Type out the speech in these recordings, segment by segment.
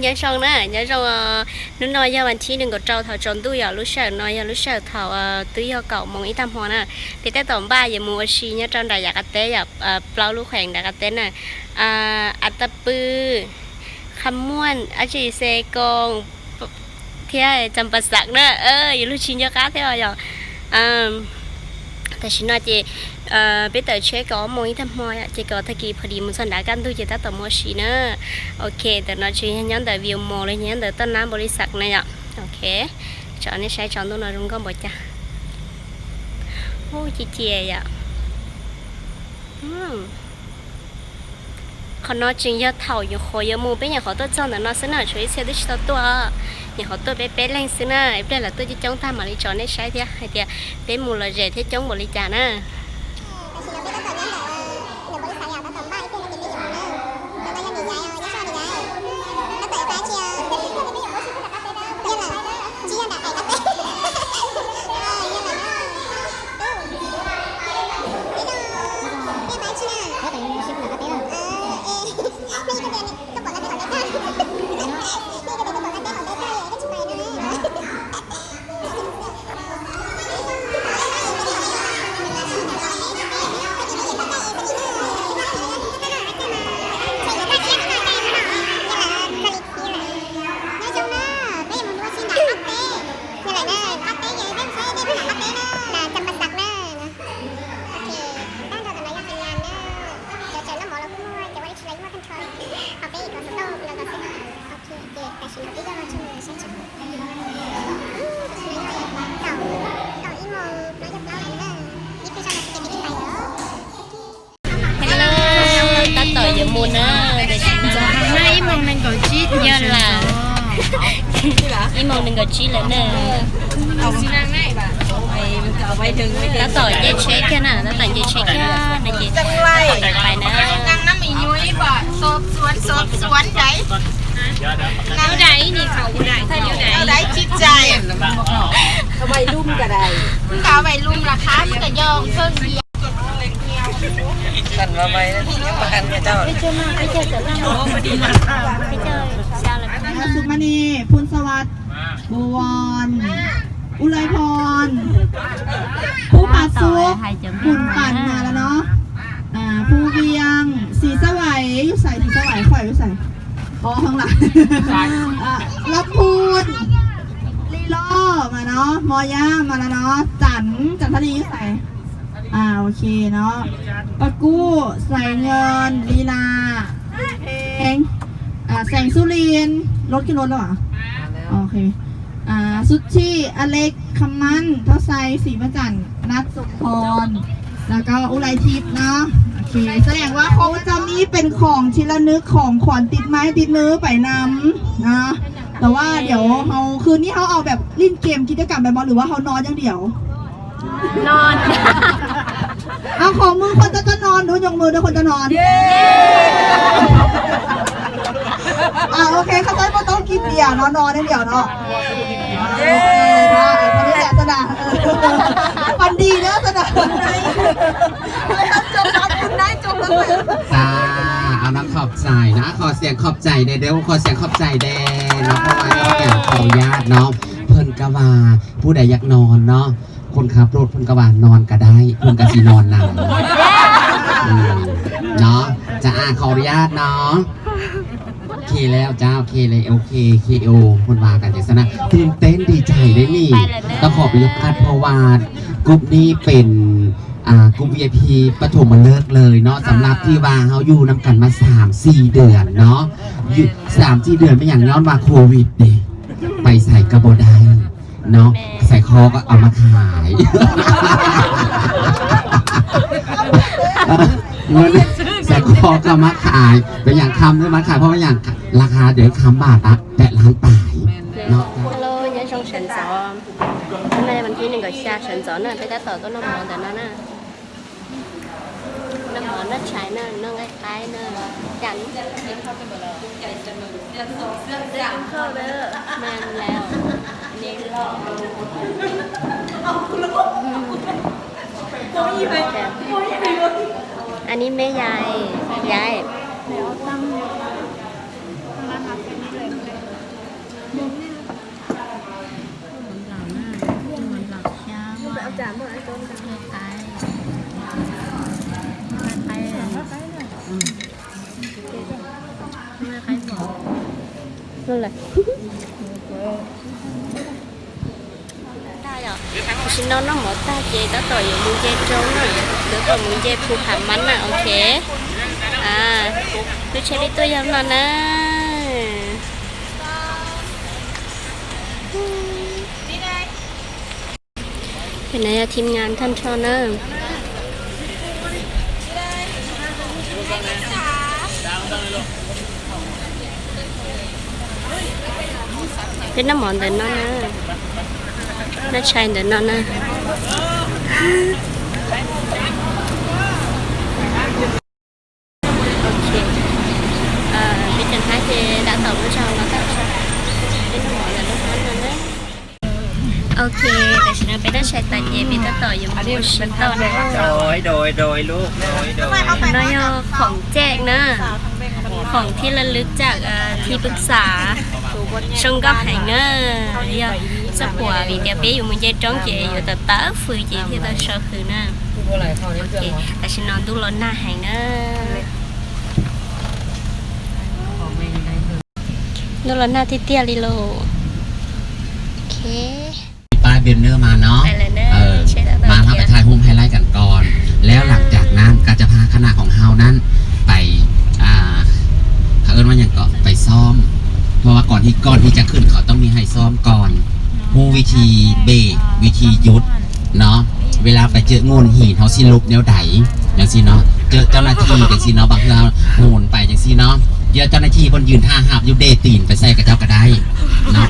Nyob zoo na, nyob zoo. Hnub no yog vas thib nees nkaum rau thaum tsaus ntuj yom, lub sij hawm no yog lub sij hawm thaum twb yog kaum moos ib tag hmo na. Peb tab tom npaj yuav mus ua si nyob rau nram yav qab teb yom, plaub lub kheem nram qab teb na. Av Taj Pw, Kham Muam, Ab Tsi Xe Koos thiab Cam Pas Xav na. Yus lub tsis nco qab thiab yom. Tam sim no ces peb tawm tsheb kaum ob moos ib tag hmo yom, ces kaum tag kis pha dis mus txog nram kaj ntug ces tab tom mus ua si na. Ok, ntawm no tseem yog nyob ntawm View Mall los yog nyob ntawm toj nab npaus lis xav na yom. Ok, tso nej saib tsaus ntuj no zoo nkauj npaum cas. Ub, ci cia yom. Qhov no tseem yog thaum nyuam qhuav yuav mus, peb nyuam qhuav tuaj txog ntawm no xwb na, tshuav ib txhia twb tsis tau tuaj. Nyuam qhuav tuaj peb peb leeg xwb na, ib pliag lawv tuaj coob coob tag mam li tso nej saib thiab hais tias peb mus lom zem thiab coob npaum li cas na. Nyob zoo na, peb yuav mus ua si nram qab teb. Yog lawm na, qab teb ces peb mus saib dej nram qab teb na, Cam Pas Xav na. Ok, tag nrho ntawm no yog Phas Nyas na. Cov tseem noj mov los kuj muaj, cov ua dab tsi los yeej muaj tag nrho. Ho peb yuav tuav xov tooj los tau xwb. Ok, ces tam sim no peb coj los tso mus saib tso. Tam sim no yog kaum, kaum ib moos plaub caug plaub lawm na. Ib pliag tso no ces peb tsis pais lawm. Hello, tab tom yuav mus na, tam sim no ib moos nees nkaum tsib, yog lawm, ib moos nees nkaum tsib lawm na. Tab tom nce tsheb kiag na, tab tom nce tsheb kiag no ces tab tom yuav pais na. Xu Mani, ภูลสวัสดิ์ บวร อุไรพร ผู้ผาสุก ขุนปั่นมาแล้วเนาะ อ่า ภูเวียง ศรีสวัย อยู่ใส ศรีสวัย ข่อยอยู่ใส อ๋อ ข้างหลัง อ่า ลำพูน ลีลอมาเนาะ มอย่า มาแล้วเนาะ จันทร์ จันทรี อยู่ใส อ่า โอเคเนาะ ปะกู้ สายเงิน ลีลา แสง อ่า แสงสุรินทร์ รถขึ้นรถแล้วเหรอ โอเค อ่า สุชชี อเล็ก คำมั่น เท่าไซ ศรีประจันทร์ นัท สมพร แล้วก็อุไรทิพย์เนาะ โอเค แสดงว่าคงจะมีเป็นของที่ระลึก ของขวัญติดไม้ติดมือไปนำนะ แต่ว่าเดี๋ยวเราคืนนี้เราเอาแบบเล่นเกมกิจกรรมไปบ่ หรือว่าเรานอนอย่างเดียว นอน เอาของมือคนจะจะนอนดู ยกมือด้วยคนจะนอน อ่า โอเค เข้าใจว่าต้องกินเบียร์เนาะ นอนอย่างเดียวเนาะ เย้ เออ เท่านี้แหละสนะ เออ ฝันดีเด้อสนะ จ้า เอาน้ำขอบใจนะ ขอเสียงขอบใจแด่เด้อ ขอเสียงขอบใจแด่เนาะ เพราะว่าอย่างขออนุญาตเนาะ เพิ่นก็ว่าผู้ใดอยากนอนเนาะ คนขับรถเพิ่นก็ว่านอนก็ได้ เพิ่นก็สินอนนำ อืม เนาะ จะอ่าขออนุญาตเนาะ โอเคแล้วเจ้า โอเคเลย โอเค เคโอ เพิ่นว่ากันจังซั่นนะ ตื่นเต้นดีใจได้นี่ ต้องขออนุญาต เพราะว่ากลุ่มนี้เป็น อ่า กลุ่ม วีไอพี ปฐมฤกษ์เลยเนาะ สำหรับที่ว่าเฮาอยู่นำกันมาสามสี่เดือนเนาะ อยู่สามสี่เดือน แม่นหยัง ย้อนว่าโควิดเด้ ไปไสก็บ่ได้เนาะ ใส่คอก็เอามาขาย เงินใส่คอก็เอามาขาย เป็นอย่างคำด้วยมาขาย เพราะว่าอย่างราคาเดี๋ยวคำบาทละแปดล้านปลายเนาะ Hello, nyob zoo sawv ntxov. Hnub no yog vas thib nees nkaum xya sawv ntxov na, peb tab tom tuaj noj mov ntawm no na. Noj mov noj tshais na, noj nqaij qaib na, cas. Mas lawm. Anib meb yai, yai. Tam sim no noj mov tag ces tab tom yuav mus nce roob na, yuav kom mus nce Phu Pha Mab na, ok. Lub tsheb peb tuaj yog no na. Tus no yog thib ngas thaj nrho na. Peb noj mov ntawm no na, noj tshais ntawm no na. Peb cov hnab ces dab tom muab tso no tag, peb noj mov ntawm lub hnab no na. Ok, tam sim no peb noj tshais tas ces peb tab tom yuav mus ua si toj na. No yog khoom caj na, khoom thib laj lwb cam thib pwb xav, zoo nkauj heev na. Yog txoj puas vim tias peb yuav mus nce roob ces yuav tawm tawv fws ces thiaj tau sau hws na. Ok, tam sim no ntuj los nag heev na. Ntuj los nag tiag tiag li lauj. Ok. ป้ายแบนเนอร์มาเนาะ เออ มา เราไปถ่ายรูปไฮไลท์กันก่อน แล้วหลังจากนั้นก็จะพาคณะของเรานั้นไป อ่า เขาเอิ้นว่าหยังเกาะ ไปซ้อม เพราะว่าก่อนที่ ก่อนที่จะขึ้นเขาต้องมีให้ซ้อมก่อน รู้วิธีเบรก วิธีหยุด เนาะ เวลาไปเจอโง่นหิน เฮาสิหลบแนวใด จังซี้เนาะ เจอเจ้าหน้าที่จังซี้เนาะ บางเทื่อโหนไปจังซี้เนาะ เดี๋ยวเจ้าหน้าที่เพิ่นยืนท่าหับอยู่ เด้ตีนไปใส่กับเจ้าก็ได้เนาะ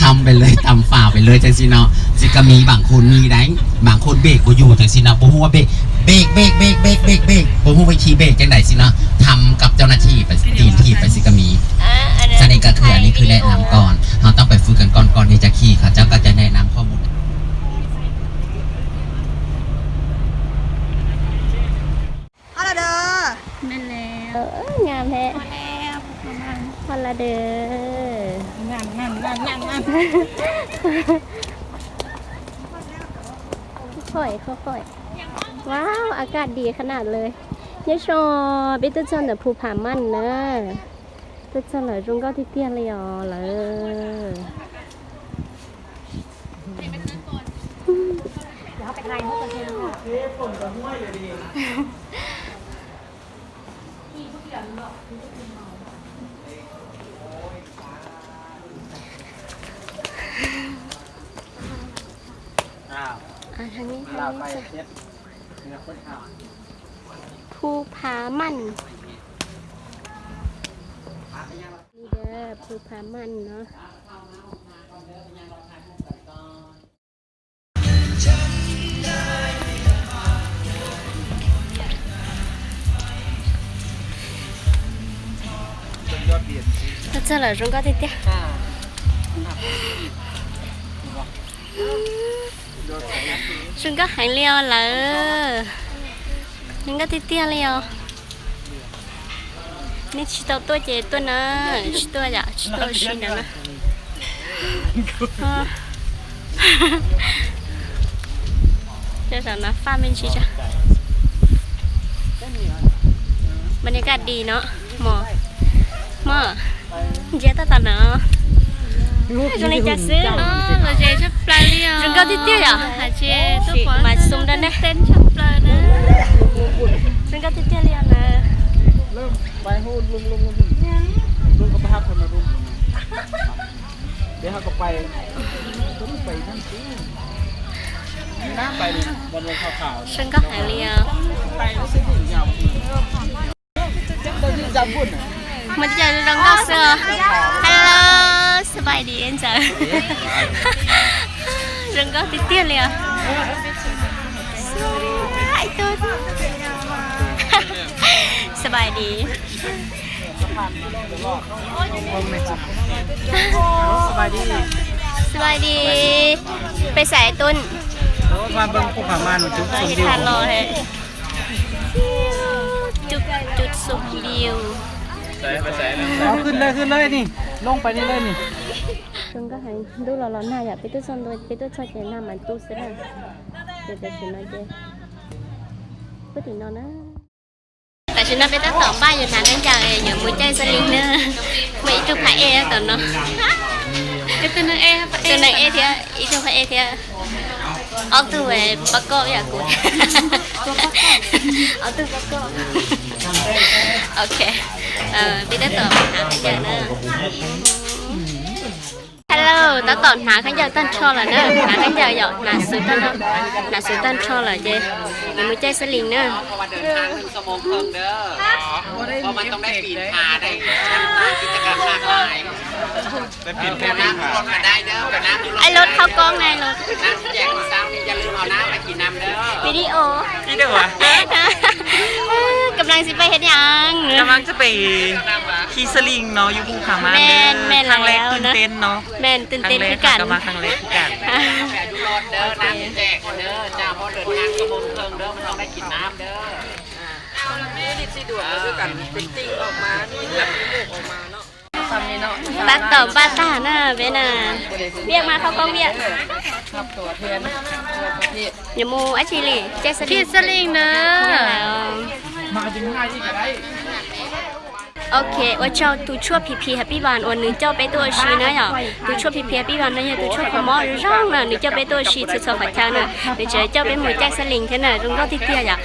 ทำไปเลย ทำฝ่าไปเลยจังซี้เนาะ สิก็มีบางคนมีได้ บางคนเบรกบ่อยู่จังซี้เนาะ บ่ฮู้ว่าเบรก เบรก เบรก เบรก เบรก เบรก เบรก บ่ฮู้วิธีเบรกจังใดสิเนาะ ทำกับเจ้าหน้าที่ไป ตีนถีบไปสิก็มี ฉะนั้นก็คืออันนี้คือแนะนำก่อน เราต้องไปฝึกกันก่อน ก่อนที่จะขี่ เขาเจ้าก็จะแนะนำข้อมูล Hello there. แม่นแล้ว เออ งามแท้ Hello there. นั่นนั่นนั่นนั่นนั่น ค่อยๆ ค่อยๆ ว้าว อากาศดีขนาดเลย นี่ชอ peb tuaj txog ntawm Phu Pha Maj na, tuaj txog lawm zoo nkauj tiag tiag li os lawm. Phu Pha Maj. Ni ntawd Phu Pha Maj no. Tuaj txog lawm zoo nkauj tiag tiag. Zoo nkauj heev li os lawm. Zoo nkauj tiag tiag li os. Nej tsis tau tuaj ces tuaj na, tsis tuaj yom, tsis tuaj ua si ntawd na. Cov zaum no faj me ntsis tso. Baj niag kaj dis no, mos, mos, ntsia tau tom no. Zoo li cas xwb? Zoo nkauj tiag tiag yom. Mas xum rau nej. Zoo nkauj tiag tiag li os na. Zoo nkauj heev li os. Muaj cov zoo nkauj xwb os. Hello, สบายดี เอ็นเจอ zoo nkauj tiag tiag li os. สบายดี สบายดี สบายดี ไปใส่ตุ้น มาเบิ่งภูผาม่านจุดชมวิว จุด จุดชมวิว Khwv lawm, khwv lawm ni, loo pais li lawm ni. Zoo nkauj heev, ntuj los los nag yom, peb tuaj txog ntua, peb tuaj txog ces nag mas tu xwb na. Ces tam sim no ces puag tim no na. Tam sim no peb tab tom npaj yuav hnav khaub ncaws yuav mus caij Xab Lis na. Muaj ib tug phab ej tom no. Tus neeg ej thiab ib tug phab ej thiab. Ob tug pab koj ib yam kuv. Ob tug pab koj. Ok. Peb tab tom hnav khaub ncaws na. Hello, tab tom hnav khaub ncaws tag nrho lawm na, hnav khaub ncaws yom, hnav xwb tag nrho, hnav xwb tag nrho lawm ces yuav mus caij Xab Lis na. Ai lov khau koob na, lov video. กำลังสิไปเฮ็ดหยัง กำลังจะไปขี่สลิงเนาะ อยู่ภูผาม่าน แม่น แม่น ครั้งแรก แล้ว ตื่นเต้นเนาะ แม่น ตื่นเต้นคือกัน ครั้งแรก กลับมาครั้งแรกคือกัน เรียบซีด่วนมาด้วยกัน เป็นติ่งออกมา มีเลือดมีมูกออกมาเนาะ Tab tom npaj tag na peb na. Viaj mas khau koob viaj. Yuav mus dab tsi li? Caij Xab Lis na. Ok, ua tsaug tus tshuaj P P Happy Van uas nws coj peb tuaj ua si na yom. Tus tshuaj P P Happy Van no yog tus tshuaj kho mob zoo zoo na, nws coj peb tuaj ua si txhua txhua qhov chaw na. Nws tseem coj peb mus caij Xab Lis thiab na, zoo nkauj tiag tiag yom.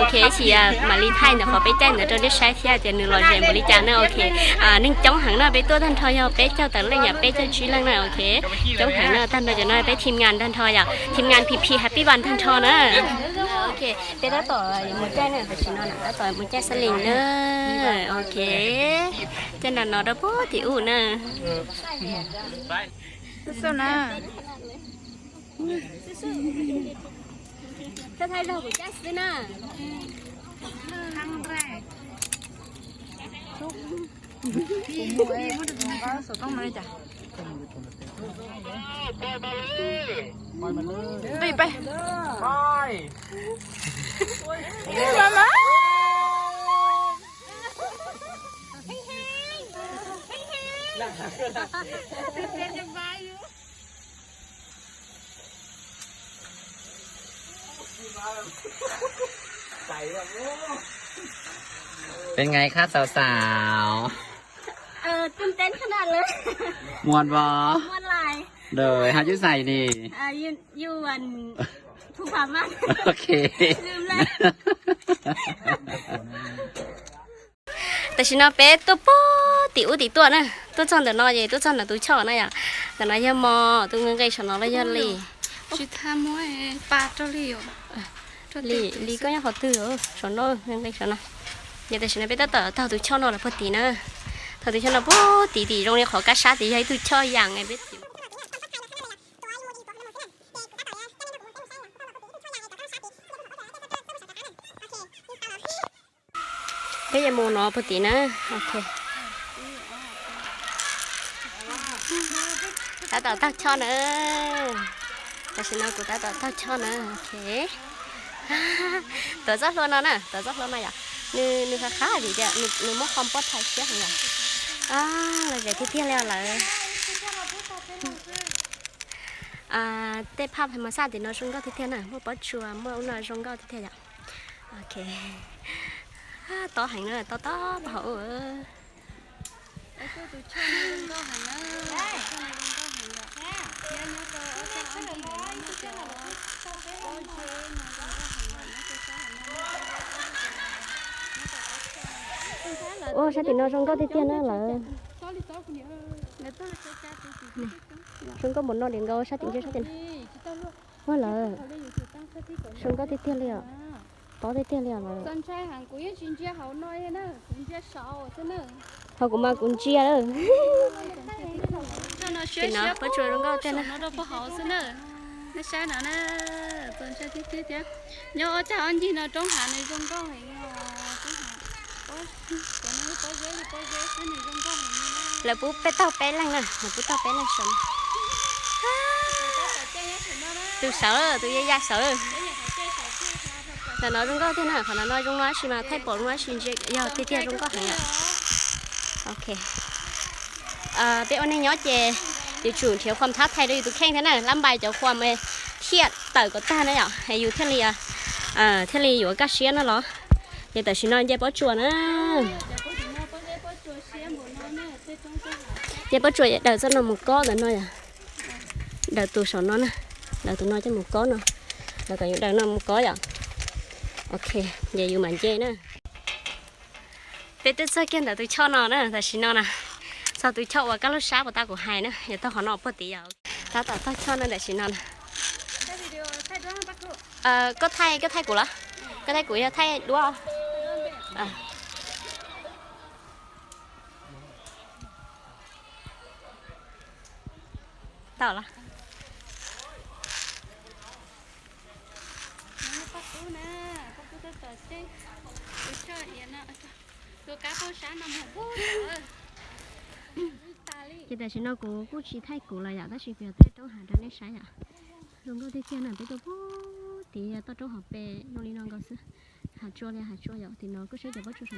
Ok, ib chim mam li thaij ntawm qhov peb caij ntawd rau nej saib thiab tias nws lom zem npaum li cas na. Ok, neeg coob heev na, peb tuaj tag nrho yog peb caug tawm leej yom, peb caug tsib leej na. Ok, coob heev na, tag nrho cov no peb team ngan tag nrho yom, team ngan P P Happy Van tag nrho na. Ok, peb tab tom mus caij na, tam sim no tab tom mus caij Xab Lis na. Ok, caij nram no rau puag tim ub na. Thaij zog kuv caij xwb na. Peb nqaij khab xav xav. ตื่นเต้นขนาดเลย มวนบ่ ม่วนหลาย เดย เฮาอยู่ไสนี่ อยู่อันภูผาม่าน โอเค ลืมเลย Tam sim no peb tuaj puag tim ub tim tuaj na, tuaj txog ntawm no ces tuaj txog ntawm tus choj na yom. Ntawm no yog mos, tus nqi nqi saum no los yog lis. Tsis tha muab pa rau lis os. Lis, lis koj nyob qhov twg? Saum no, nqi nqi saum no. Ces tam sim no peb tab tom taug tus choj no los puag tid na. Taug tus choj no puag tid, tim zoo li qhov kab sab tid yog ib tug choj yam peb Peb yuav mus no puag tid na. Ok. Tab tom taug choj na. Tam sim no kuv tab tom taug choj na. Ok. Tuav txoj hlua no na, tuav txoj hlua no yom. Nws, nws qab qab vim tias nws muab qhov pob thaij siab heev yom. Lom zem tiag tiag li os lawm. Tej phaj mos xaj tim no zoo nkauj tiag tiag na, muaj pob tsuas, muaj ub no zoo nkauj tiag tiag yom. Ok. Tob heev na, tob tob hauv. Ua, sab tim no zoo nkauj tiag tiag na lawm. Zoo nkauj npaum no, diam nkaus sab tim ntsia sab tim no. Ua lawm, zoo nkauj tiag tiag li os. Tob tiag tiag li os lawm. Ho kuv mas kuv ntsia lawm. Tim no pob tsuas zoo nkauj tiag na. Nyob ob cag ob ncig no roob hav nws zoo nkauj heev. Lawv pub peb taug peb leeg na, lawv pub taug peb leeg saum no. Tus sawv, tus ya ya sawv. Ntawm no zoo nkauj tiag na, qhov no zoo no tab sis mas thaij pom zoo tab sis ntsia yog tiag tiag zoo nkauj heev lawm. Ok. Peb ua neej nyob ces yuav tsum nrhiav khuam thab thais rau yus tus kheej thiab na, lab npais cov khuam thiaj tawm kom tag na yom, yus thiaj li, thiaj li yuav kaj siab no los. Ces tam sim no nce pob tsuas na. Nce pob tsuas daws txoj no mus kob ntawm no yom. Daws tus saum no na, daws tus no coj mus kob no, los kom yus daws no mus kob yom. Ok, ces yus mam nce na. Peb twb txog kiag ntawm tus choj no na, tam sim no na, txog tus choj uas Kab Laug Sab puas tau kuv hais na, yog tau qhov no puag tid yom. Tab tom txog choj no tam sim no na. Koj thaij, koj thaij kuv los? Koj thaij kuv yog thaij duab? Tau los. Ces tam sim no kuv kuj tsis thaij kuv lawm yom, tab sis kuv yuav thaij roob hav rau nej saib yom. Zoo nkauj tiag tiag na, peb tuaj puag tid toj roob hauv pes zoo li no nkaus xwb. Hav tsua li hav tsua yom, tim no kuj saib cov pob tsuas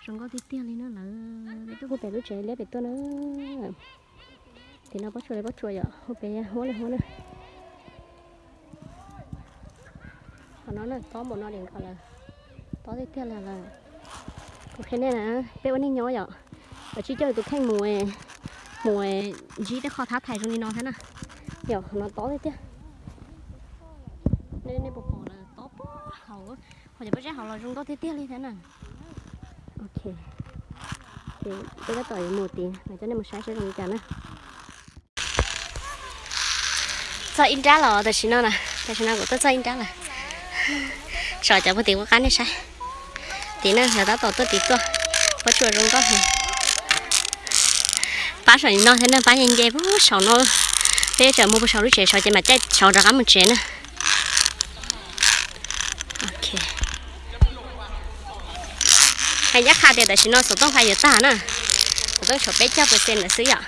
zoo nkauj tiag tiag li na lawm. Peb tuaj puag pem lub tsev liab pem tuaj na. Tim no pob tsuas li pob tsuas yom, hu pes huab li huab na. Qhov no na tob npaum no diam nkaus lawm, tob tiag tiag li lawm. Kuv qhia nej na, peb ua neej nyob yom, ua tsis coj tus kheej mus, mus ntsib tej qhov thab thais zoo li no thiab na. Yom, qhov no tob tiag tiag. Nej puas pom lawm, tob puag hauv, qhov cov pob zeb hauv los zoo nkauj tiag tiag li thiab na. Ok, ces peb tab tom yuav mus tid, mam coj nej mus saib saib zoo li cas na. Txog ib nrab los tam sim no na, tam sim no kuv tuaj txog ib nrab lawm. Tso cov puag tim kuv qab nej saib. Tim no lawv tab tom tuaj tim tuaj, pob tsuas zoo nkauj heev. Pab saum no thiab na, pab nce nce puag saum no. Peb yuav tsum mus puag saum lub tsev saud ces mam caij saud rov qab mus tsev na. Hais ncaj qha tias tam sim no xov tooj fais yuav tag na, xov tooj tshuav peb caug percent ntawd xwb yom.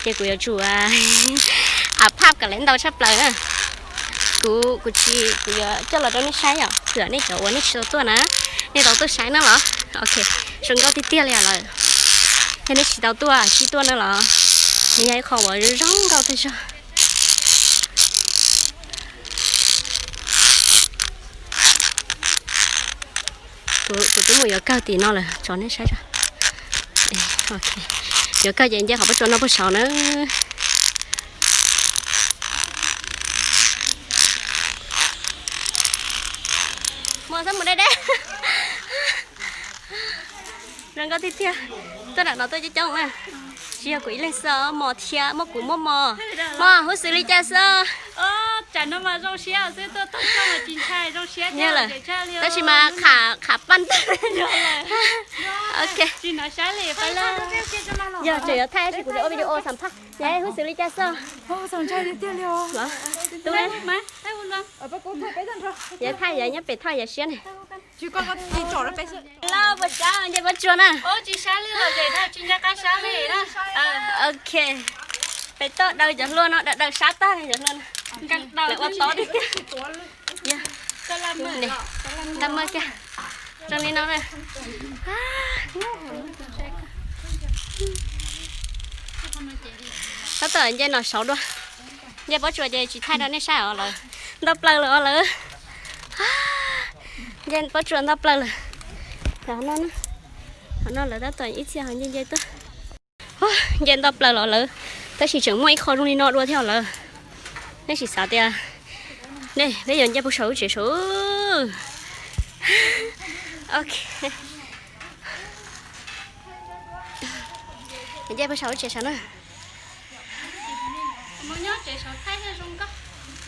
Ces kuv yuav tsum a phaj kom lawv ntau tshaj plaws na. Kuv, kuv tsis, kuv yuav coj los rau nej saib yom,ผื่m nej cov uas nej tsis tau tuaj na, nej tau tuaj saib na los. Ok, zoo nkauj tiag tiag li os lawm. Yog nej tsis tau tuaj sib tuaj na los, nws yog ib qho uas zoo nkauj tiag zog. Kuv twb mus yuav kawg tim no lawm, tso nej saib. Yuav kawg ces nce qhov pob tsuas no puag saud na. Mos xab mus deb deb. Zoo nkauj tiag tiag. Tuaj nram no tuaj coob coob na. Tsis yog kuv ib leeg xwb, mos thiab, muaj kuv muaj mos. Mos, huv xws li cas xwb? Tsam no mas zoo siab xwb, tuaj tau txog mas tsis ntshai, zoo siab. Yog lawm, tab sis mas qham, qham paj ntawd. Ok. Tsis hnov saib li, yog tseem yuav thaij tab sis kuv ua video xam phaj. Yog huv xws li cas xwb? Los, tub, yog thaij yog nyob pem thaj yog siab ne. Lauj, puas tsav nce pob tsuas na. Ok, pem toj daws cov hlua no, daws daws sab tag cov hlua no. Lawv ua tob tiag tiag. Tau maj kiag, zoo li no na. Tab tom nce no saud dua. Nce pob tsuas ces tsis thaij rau nej saib os lawm. Ntau plaws lawm os lawm. Nce pob tsuas ntau plaws lawm. Qhov no, qhov no lawv tab tom ib txhia ho nce nce tuaj. Nce ntau plaws los lawm, tab sis tseem muaj ib qho zoo li no dua thiab lawm. Nej sim xav tias, nej, peb yuav nce puag saum lub tsev saud. Ok. Nce puag saum lub tsev saud na.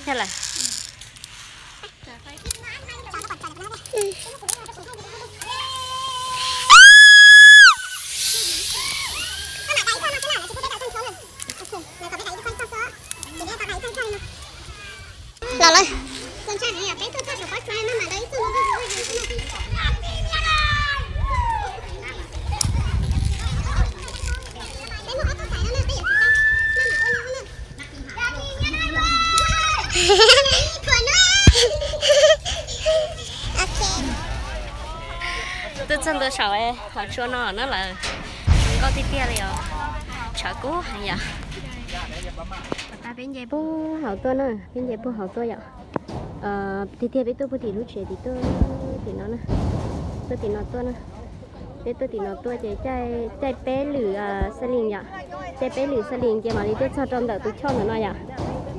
Yog lawm. Los lawm. Twb txog ntua saum hav tsua no na lawm. Zoo Tiag tiag li os, tshav kub heev yom. Peb nce puag hauv tuaj na, peb nce puag hauv tuaj yom. Tiag tiag peb tuaj puag tim lub tsev tim tuaj, tim no na, tuaj tim no tuaj na. Peb tuaj tim no tuaj ces caij peb lwm xa lees yom, caij peb lwm xa lees ces mam li tuaj txog rau ntawm tus choj ntawm no yom.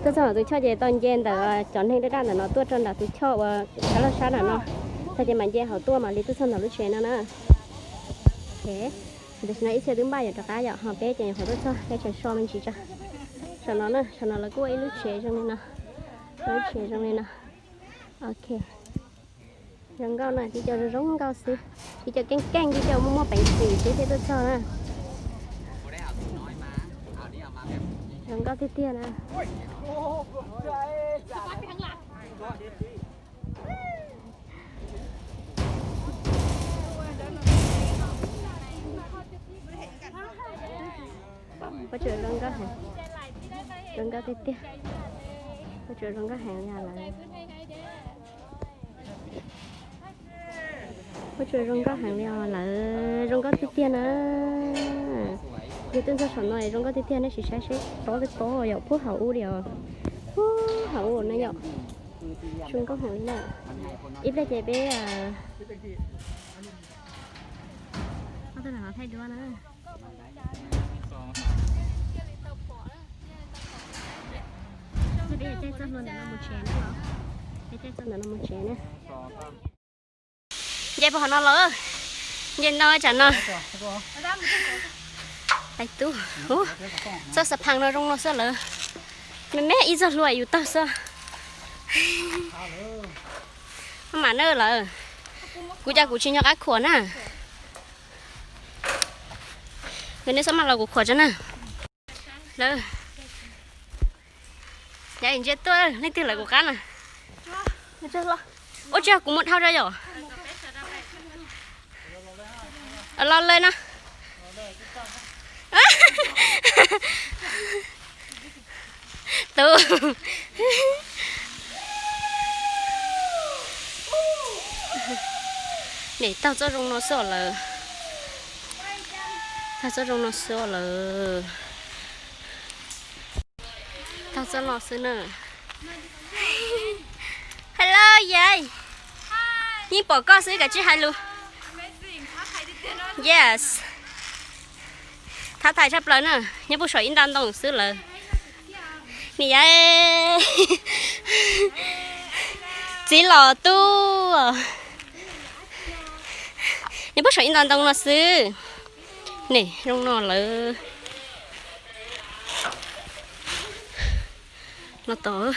Tuaj txog ntawm tus choj ces tau nce ntawm cov neeg daj daj ntawm no tuaj rau ntawm tus choj uas sab laj sab ntawm no, tag ces mam nce hauv tuaj mam li tuaj txog ntawm lub tsev no na. Tam sim no ib txhia twb npaj yuav rov qab yom, ho peb ces nyuam qhuav tuaj txog caij tseem so me ntsis tso. Saum no na, saum no lawv kuj ua ib lub tsev zoo li no, lub tsev zoo li no. Ok, zoo nkauj na, tib co zoo zoo nkauj xwb, tib co keej keej, tib co muaj muaj peev xwm xwb thiaj tuaj txog na. Zoo nkauj tiag tiag na. Pob tsuas zoo nkauj heev, zoo nkauj tiag tiag. Pob tsuas zoo nkauj heev li os lawv. Pob tsuas zoo nkauj heev li os lawv, zoo nkauj tiag tiag na. Yog tuaj txog saum no es zoo nkauj tiag tiag, nej sim saib seb tob twb tob yom, puag hauv ub li os. Puag hauv ub na yom. Zoo nkauj heev li na. Ib pliag ces peb thaij duab na. Peb caij txoj hlua ntawm no mus tsev na. Peb caij txoj ntawm no mus tsev na. Nce puag hauv no lawm, nce no tsam no. Ais tub, txoj xav phaas no zoo no xwb lawm. Me me ib txoj hlua yus taug xwb. Maj mam na lawm, kuv cas kuv tsis nco qab khuam na. Yog nej xob maj los kuv khuam tso na. Lawv, yav ntsia tuaj leej twg lawv kuv qab na. Ua tsaug, kuv mus dhau rau yom. Los lawm no. Tus, nim taug txoj zoo no xwb lawm. Taug txoj zoo no xwb lawm. Taug txoj no xwb na. Hello yawg. Yeej pom koj xwb kav tsij hais lus. Yes. Thab thaiv tshaj plaws na, nyob puag saum ib nta ntoo xwb lawm. Nim yawg, txiv los tub, nyob puag saum ib nta ntoo no xwb. Nim zoo no lawm. Los tom.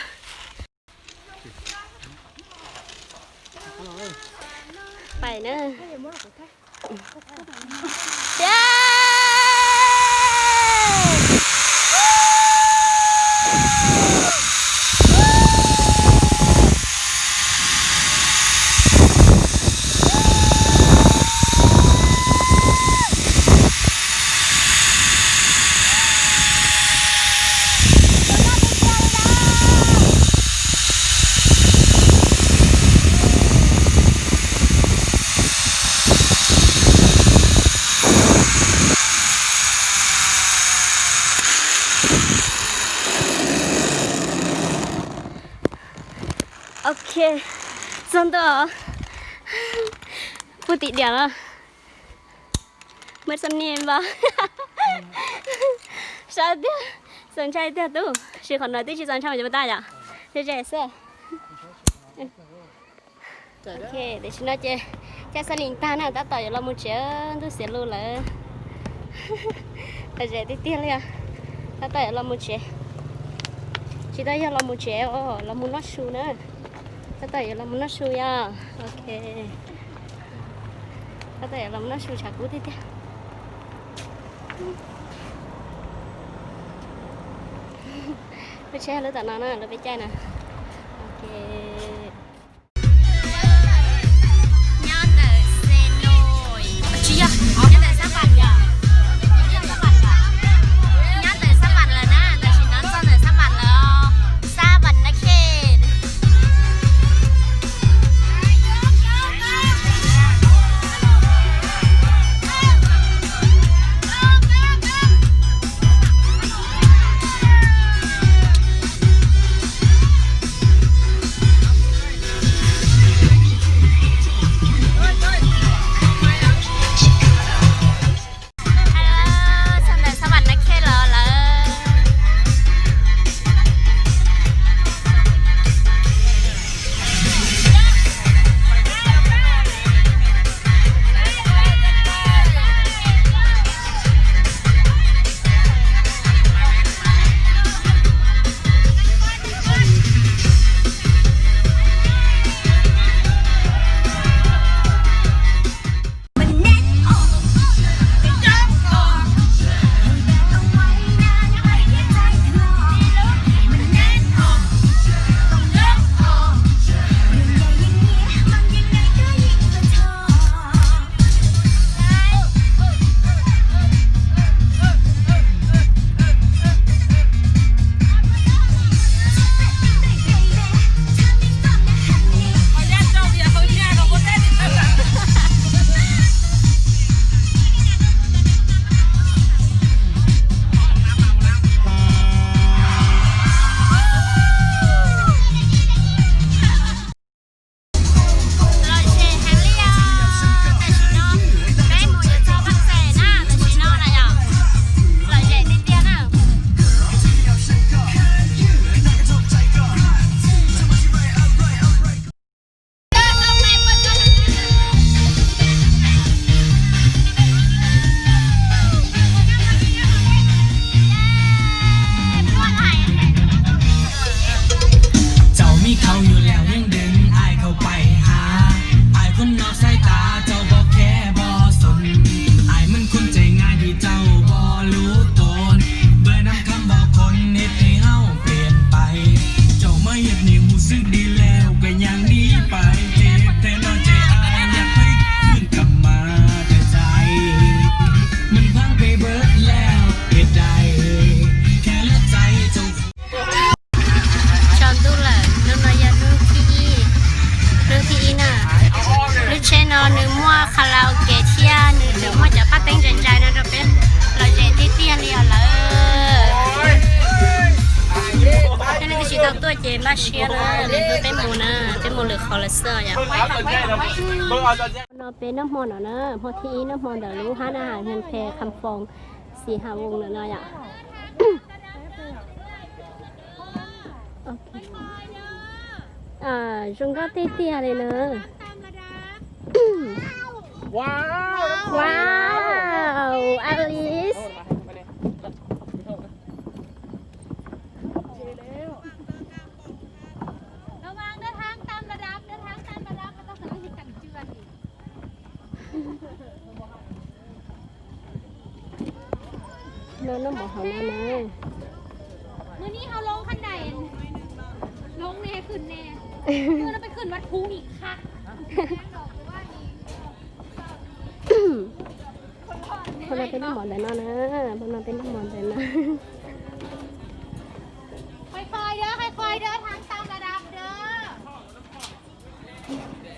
Pais na. Ok, txog ntua puag tim diam lawm. Muaj xam nias npau. Sab tiag, txaus ntshai tiag tub, sis qhov no twb tsis txaus ntshai mas yuav ua tag yom. Ze ze xwb. Ok, tam sim no ces caij xab lis tag na, tab tom yuav los mus tsev, ntuj xiav lus lawm. Lom zem tiag tiag li os. Tab tom yuav los mus tsev. Tsis tau yog los mus tsev os, los mus noj su na. Tab tom yuav los mus noj su yom. Ok. Tab tom yuav los mus noj su, tshav kub tiag tiag. Lub tsheb lub tom no na, lub peb caij na. Ok. Nyob ntawm Xenoi, tsis yog, nyob ntawm Xab Vam lawm. Nyob ntawm Xab Vam lawm na, tam sim no txog ntawm Xab Vam lawm. Xab Vam na khe. Karaoke thiab nws tseem muaj cov paj teeb ntsais ntsais no rau peb lom zem tiag tiag li os lawm. Thiab nej twb tsis tau tuaj ces npaj siab na, nws hu peb mus na, peb mus lwm qhov lawm xwb yom. No peb noj hmo no na, hmo thib ib noj hmo ntawm lub hab na has Hmoob Phe Kham Foom Xi Ha Voos no yom. Zoo nkauj tiag tiag li na. Wow, Alice. Los, noj noj mov hauv no na. Mus no peb khwv mus ib khab. Hmo no peb noj mov ntawm no na, hmo no peb noj mov ntawm no.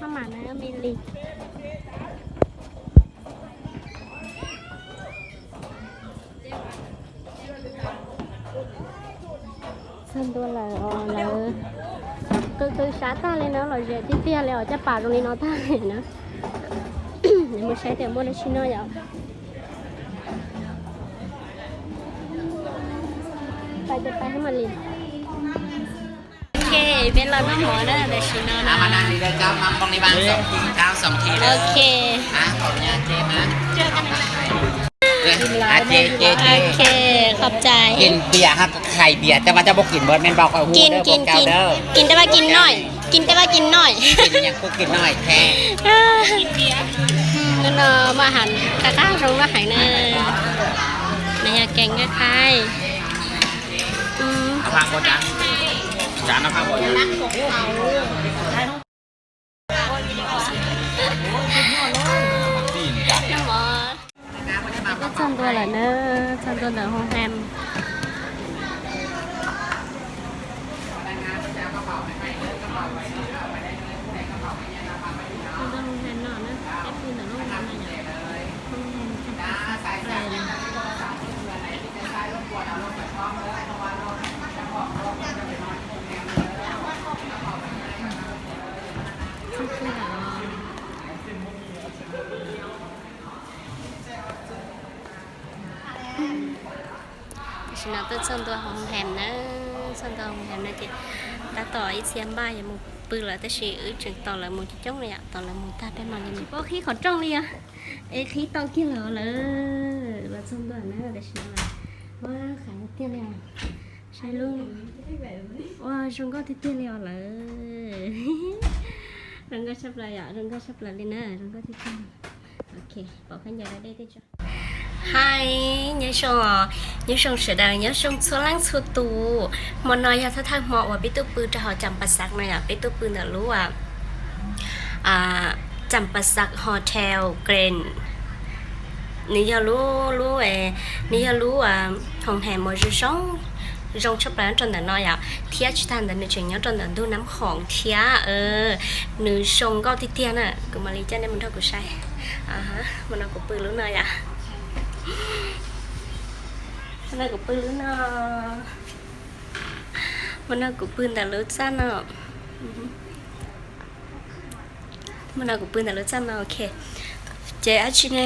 Maj mam na me li. Txog ntua lawm os lawv. Qw qw sab tag li na, lom zem tiag tiag li os, caj pas zoo li no tag li na. Mus saib tias muaj dab tsi noj yom. Pais ces pais hab mam li. Ok, peb los noj mov na, tam sim no na. Ok. Ok, qhov txais. Kis npias hab, kis npias, tes vaj coj puab kis npias me npau, kis kis kis, kis tej vaj kis noj, kis tej vaj kis noj. Hnub no maj heev, qab qab zoo maj heev na. Nws yog kev nqaij qhaib. Peb txog ntua lawm na, txog ntua ntawm hoo hem. Txog ntua hoo hem no na, peb pw ntawm lub hoo hem no yom. Hoo hem Central Square. Tam sim no tuaj txog ntua hoo hem na, txog ntua hoo hem no ces tab tom ib txhia npaj yuav mus pw lawm tab sis wb tseem tos lawv mus coob coob li yom, tos lawv mus tag peb mam li mus. Tsis paub qhib qhov rooj li os, es qhib tau kiag lawm lawm los txog ntua na, tam sim no ua qhov tiag li os. Saib lub, ua zoo nkauj tiag tiag li os lawm. Zoo nkauj tshaj plaws yom, zoo nkauj tshaj plaws li na, zoo nkauj tiag tiag. Ok, pom khaub ncaws dej tej tso. Hais, nyob zoo, nyob zoo sawv daws, nyob zoo txhua leej txhua tus. Hmo no yog thawj thawj hmo uas peb tuaj pw rau hauv Champasak no yom, peb tuaj pw ntawm lub Champasak Hotel Grand. Nws yog lub, lub, nws yog lub hoo hem uas zoo zoo, zoo tshaj plaws nyob rau ntawm no yom, thiab tsis tag ntawd nws tseem nyob rau ntawm ntug Nab Khoom thiab. Nws zoo nkauj tiag tiag na, kuv mam li coj nej mus nrog kuv saib. Hmo no kuv pw lub no yom. Hmo no kuv pw lub no. Hmo no kuv pw ntawm lub txaj no. Hmo no kuv pw ntawm lub txaj no, ok. Ces dab tsi ne,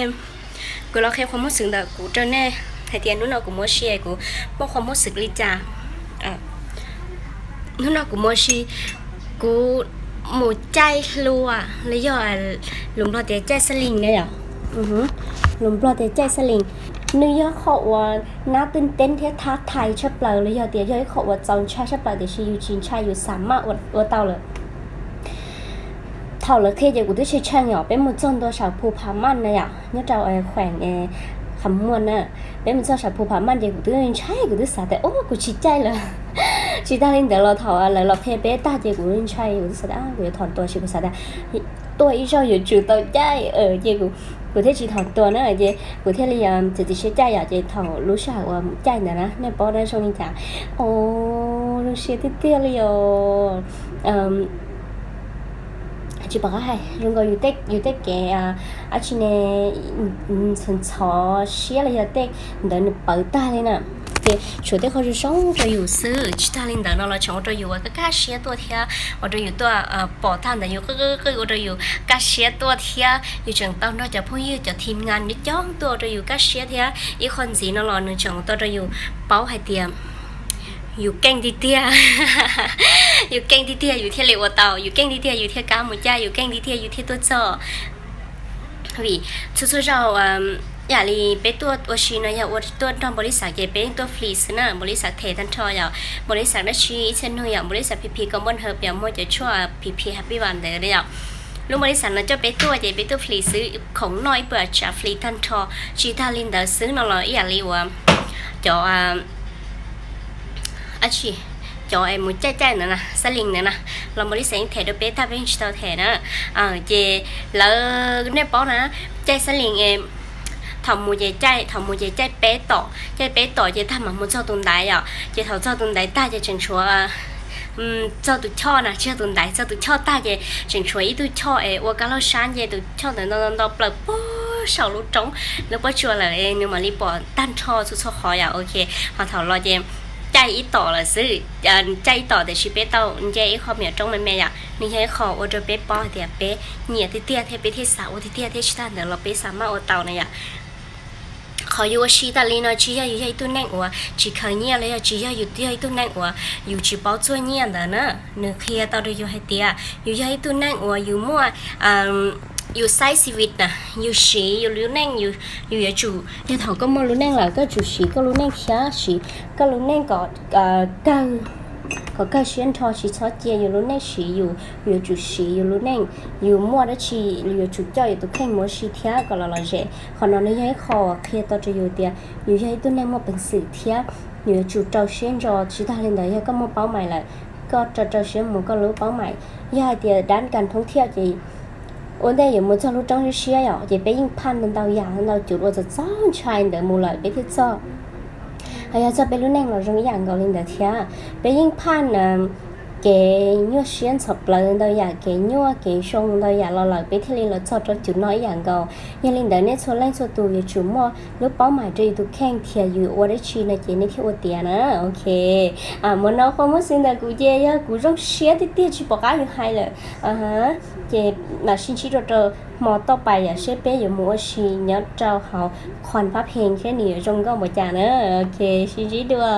kuv los qhia qhov muaj xwm ntawm kuv rau nej hais tias hnub no kuv mus ua si kuv muaj qhov muaj xwm li cas. Hnub no kuv mus ua si, kuv mus caij hlua, los yog lus Nplog tias caij xab lis na yom. Lus Nplog tias caij xab lis, nws yog qhov uas nab twb teeb thiab thab thais tshaj plaws, los yog tias yog ib qho uas txaus ntshai tshaj plaws tiam sis yus tsis ntshai, yus xam maj ua tau lawm. Thaum lawv qhia ces kuv twb tshee tshee os, peb mus txog ntua saum Phu Pha Maj na yom, nyob rau khueem Qham Muaj na. Peb mus txog saum Phu Pha Maj ces kuv twb ntshai, kuv twb xav tias ua kuv tsis caij lawm. Tsis tag li ntawd los thaum lawv los qhia peb tag ces kuv ntshai, kuv twb xav tias kuv yuav thom tua, sis kuv xav tias tuaj ib zaug yuav tsum tau caij, ces kuv thiaj tsis thom tua na, ces kuv thiaj li txiav txim siab caij yom, ces thaum lub sij hawm uas mus caij ntawd na, nej paub na zoo li cas, o, zoo siab tiag tiag li os. Tsis pom qab hais zoo nkaus yus tej, yus tej kev dab tsi ne, ntxhov ntxhov siab los yog tej ntawd nws pawv tag li na. Ces tshuav tej qhov zoo zoo rau yus xwb, tsis tag li ntawd no los tseem ua rau yus ua kaj kaj siab tuaj thiab, ua rau yus tuaj pom tag ntawd yus qw qw qw ua rau yus kaj siab tuaj thiab. Yus tseem tau nrog cov phooj ywg cov thim ngas nyob coob tuaj ua rau yus kaj siab thiab. Ib qho ntxiv no los nws tseem tau rau yus paub hais tias yus keej tiag tiag, yus keej tiag tiag yus thiaj li ua tau, yus keej tiag tiag yus thiaj kam mus caij, yus keej tiag tiag yus thiaj tuaj txog. Vim txhua txhua zaus ib yam li peb tuaj ua si no yog ua tuaj nrog npaum li xav ces peb tuaj free xwb na, npaum li xav them tag nrho yom, npaum li xav dab tsi ib txhia nug yom, npaum li xav phim phim kom npoj nthawv piam muaj cov tshuaj phim phim happy vam ntawd yom. Lub npaum li xav no coj peb tuaj ces peb tuaj free xwb, khoom noj ib puas tsav free tag nrho. Tsis tag li ntawd xwb no los ib yam li uas cov dab tsi, cov es mus caij caij ntawd na, xab lis ntawd na, los npaum li xav yeej them rau peb tag peb yeej tsis tau them na. Ces lawv, nej paub na, caij xab lis es thaum mus ces caij, thaum mus ces caij peb tom, caij peb tom ces tag mam mus txog tus ntaiv yom, ces thaum txog tus ntaiv tag ces tseem tshuav txog tus choj na, tsis yog tus ntaiv, txog tus choj tag ces tseem tshuav ib tug choj es ua kab laug sab nce tus choj ntawd nto nto plaws puag saum lub roob, lub pob tsuas lawm es nws mam li pom tag nrho txhua txhua qhov yom. Ok, ho thaum los ces caij ib tom lawm xwb, caij ib tom tiam sis peb tau nce ib qho me nyuam roob me me yom, nws yog ib qho ua rau peb paub hais tias peb nyiam tiag tiag thiab peb thiaj xav ua tiag tiag thiab tsis tag ntawd los peb xav maj ua tau na yom. Qhov yus ua si tas li no tsis yog yus yog ib tug neeg uas tsis khaws nyiaj los yog tsis yog yus yog ib tug neeg uas yus tsis paub txuag nyiaj ntawd na. Nws qhia tau rau yus hais tias yus yog ib tug neeg uas yus muaj, yus xaiv xi vi na, yus siv yus lub neej, yus yuav tsum, yog thaum koj muaj lub neej lawm koj tsum siv koj lub neej thiab siv koj lub neej kom kawg, kom kawg siab nrho, tsis txhob cia yus lub neej siv yus, yus yuav tsum siv yus lub neej. Yus muaj dab tsi yuav tsum coj yus tus kheej mus ua si thiab kom los lom zem. Qhov no nws yog ib qho uas qhia tau rau yus tias yus yog ib tug neeg muaj peev xwm thiab yus yuav tsum rau siab ntso, tsis tag li ntawd yog koj muaj paub mais lawm, koj rau rau siab mus koj lub paub mais. Yog hais tias dab kas thoob thiaj ces ua ntej yuav mus txog lub roob siab siab yom, ces peb yeej phaj ntau yam ntau cuv ua txog txog ntshai ntawd mus lawm peb thiaj txog. Ho yog txog peb lub neej los zoo ib yam nkaus li ntawd thiab, peb yeej phaj kev nyuaj siab ntxhov plawv ntau yam, kev nyuaj kev zoo ntau yam los lawm peb thiaj li los txog rau cuv no ib yam nkaus. Yog li ntawd nej txhua leej txhua tus yuav tsum muaj lub paub mais rau yus tus kheej thiab yus ua dab tsi no ces nej thiaj ua tiav na. Ok, mus no qhov muaj xwb ntawm kuv ces yog kuv zoo siab tiag tiag tsis pom qab yuav hais lawm. Ces mam sib ntsib dua rau hmo toj pais yom, seb peb yuav mus ua si nyob rau hauv Khon Phab Pheej seb nws yuav zoo nkauj npaum cas na. Ok, sib ntsib dua.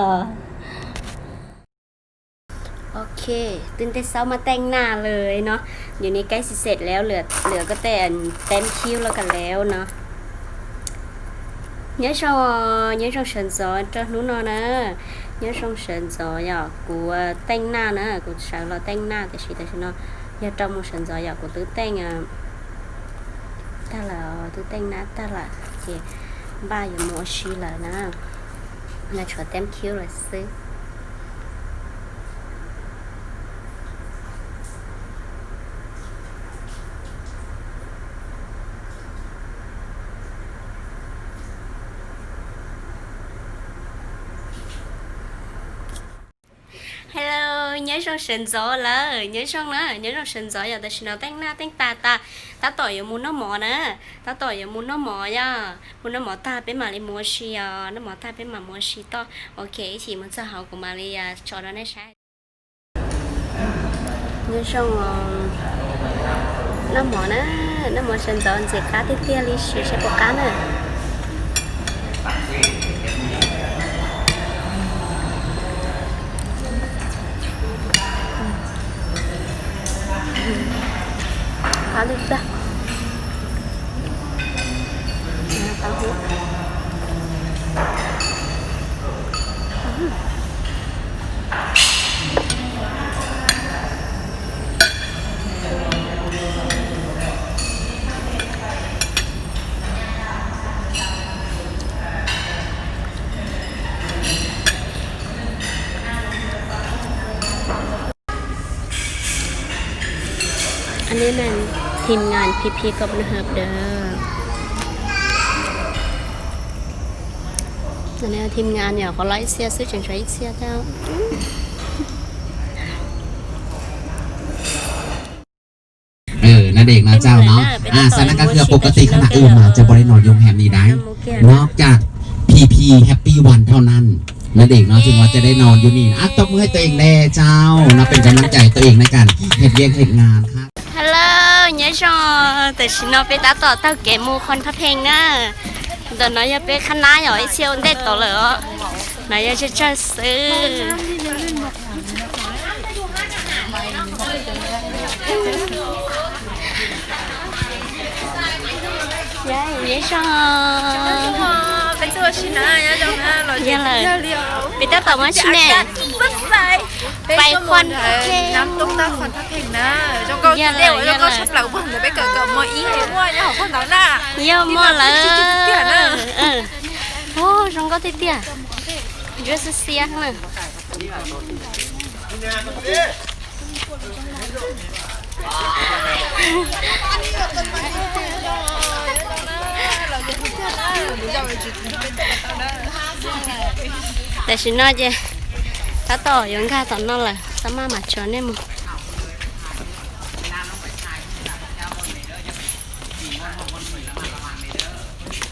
Ok, twb tej xaub maj teej naj lawm no, yus niag kaib xis xes lawm, lwm koj tej teeb cub loj kas lawm no. Nyob zoo, nyob zoo sawv ntxov rau hnub no na. Nyob zoo sawv ntxov yom, kuv teej naj na, kuv sawv los teej naj tiam sis tam sim no yog rau mus sawv ntxov yom, kuv twb teej tag lawm, twb teej naj tag lawm ces npaj yuav mus ua si lawm na. Nyob tshuav teeb cub lawm xwb. Hello, nyob zoo sawv ntxov lawm, nyob zoo na, nyob zoo sawv ntxov yom, tam sim no teej naj teej tas tas, tab tom yuav mus noj mov na, tab tom yuav mus noj mov yom, mus noj mov tag peb mam li mus ua si os, noj mov tag peb mam mus ua si toj. Ok, ib chim mus txog hauv kuv mam li tso rau nej saib. Nyob zoo, noj mov na, noj mov sawv ntxov ntxim qab tiag tiag li, sim seb puas qab na. Qab tiag tiag. Tau hub. Aneb na, thim ngam phim phim kom nws hawm dawm. Thim ngam yom, qhov los ib txhia xwb tseem tshuav ib txhia thiab. เด็กนะเจ้าเนาะ อ่า ฉะนั้นก็คือปกติขณะอื่นมาจะบ่ได้นอนโรงแรมนี้ได้ นอกจากพีพีแฮปปี้วันเท่านั้น นั่นเองเนาะ ถึงว่าจะได้นอนอยู่นี่นะ อ่ะ ตบมือให้ตัวเองแด่เจ้า นะ เป็นกำลังใจให้ตัวเองในการเฮ็ดเวียกเฮ็ดงานครับ Hello, nyob zoo, tam sim no peb tab tom taug kev mus Khon Thab Pheej na. Ntawm no yog peb qhab nab yom, ib txhia ua ntej tod lawm os. No yog tsawg tsawg xwb. Nyob zoo. Yog lawm. Peb tab tom mus tsi ne? Pais Khon Thab Pheej. Yog lawm, yog lawm. Yog muaj lawm. Ua zoo nkauj tiag tiag. Ntsuab xiab xiab na. Tam sim no ces tab tom yuav nkag tom no lawm, tab maj mam tso nej mus.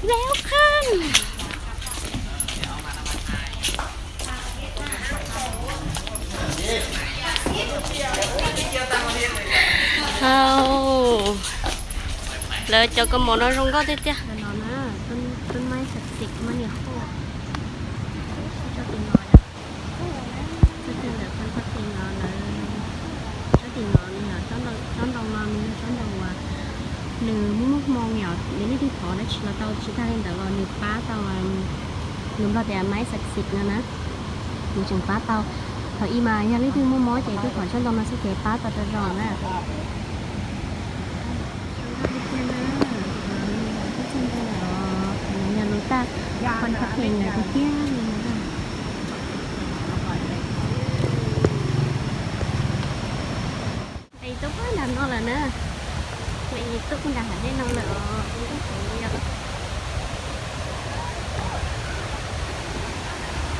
Welcome. Hau, lawv cov kaus mom no zoo nkauj tiag tiag. Ntawm no na,ต้นไม้ศักดิ์สิทธิ์ mab niam hoj. Txoj kev ntawm Khon Thab Pheej no lawv, tsob tim no nws yog tsob ntoo no, nws yog tsob ntoo uas nws muaj muaj hmoo yom, yog leej twg thov dab tsi los tau, tsis tag li ntawd los nws pab tau, nws nplog tias ไม้ศักดิ์สิทธิ์ no na, nws tseem pab tau. Thaum ub mas yog leej twg muaj mob ces twb thov tsob ntoo no xwb ces pab tau zoo zoo na. Yog lub taj Khon Thab Pheej ntawd tiag tiag li na. Peb tuaj nram no lawm na. Peb tuaj nram hav dej no lawm os.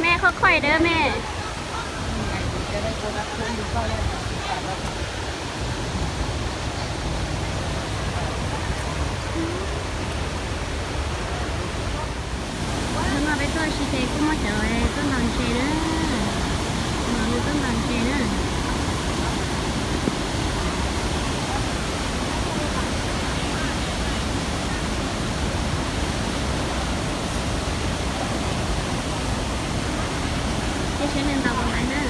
Mej qhov khoom dawb mej. Hnub no peb tuaj ua si ces kuj muaj cov tuaj ntaus ntses na. No nws tuaj ntaus ntses na. Ces seb nws ntaus puas laiv na.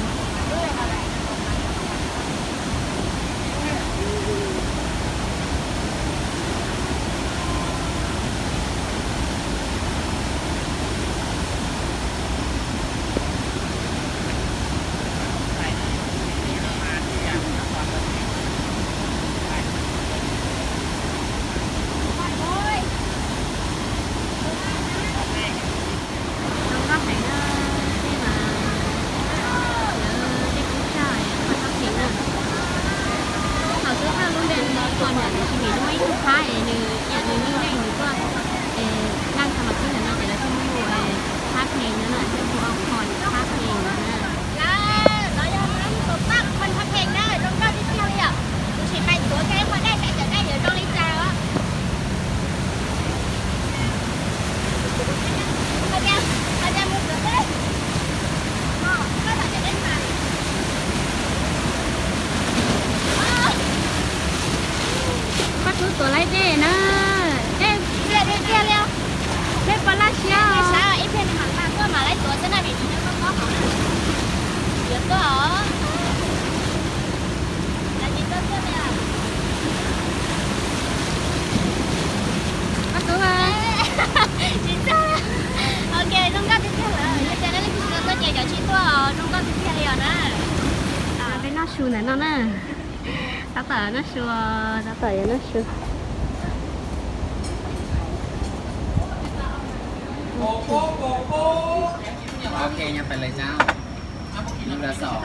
Zoo nkauj heev na, tej mas lawv tej kub tsaj Khon Thab Pheej na. Thaum xub thawj lub npe nws hu Khon ntawd tiam sis vim nws muaj ib tug phab es nws cia nws lub npe nws tuaj, es naj tha mas tib ntawm no ces lawv thiaj muab hu Thab Pheej no na, thiaj hu ua Khon Thab Pheej no na. Lawv, no yog lawv hu ua pab Khon Thab Pheej na, zoo nkauj tiag tiag li yom. Kuv sim pais tuav kiag ib qho dej saib cov dej yuav zoo li cas os. Koj twb tuav laib dej na, dej tiag tiag li os. Dej pos laj siab os. Ib pliag nws mam tuaj mam laib tuav xwb na, vim nws nyob koj koj hauv na. Yuav tuaj os. Koj twb, tsis txog. Ok, zoo nkauj tiag tiag lawm, yog tias leej twg tsis tau tuaj ces cov tsis tuaj os, zoo nkauj tiag tiag li os na. Peb noj su ntawm no na. Tab tom noj su, tab tom yuav noj su. Ok, nha, pais lawm ntag. Nyob ntawm xom,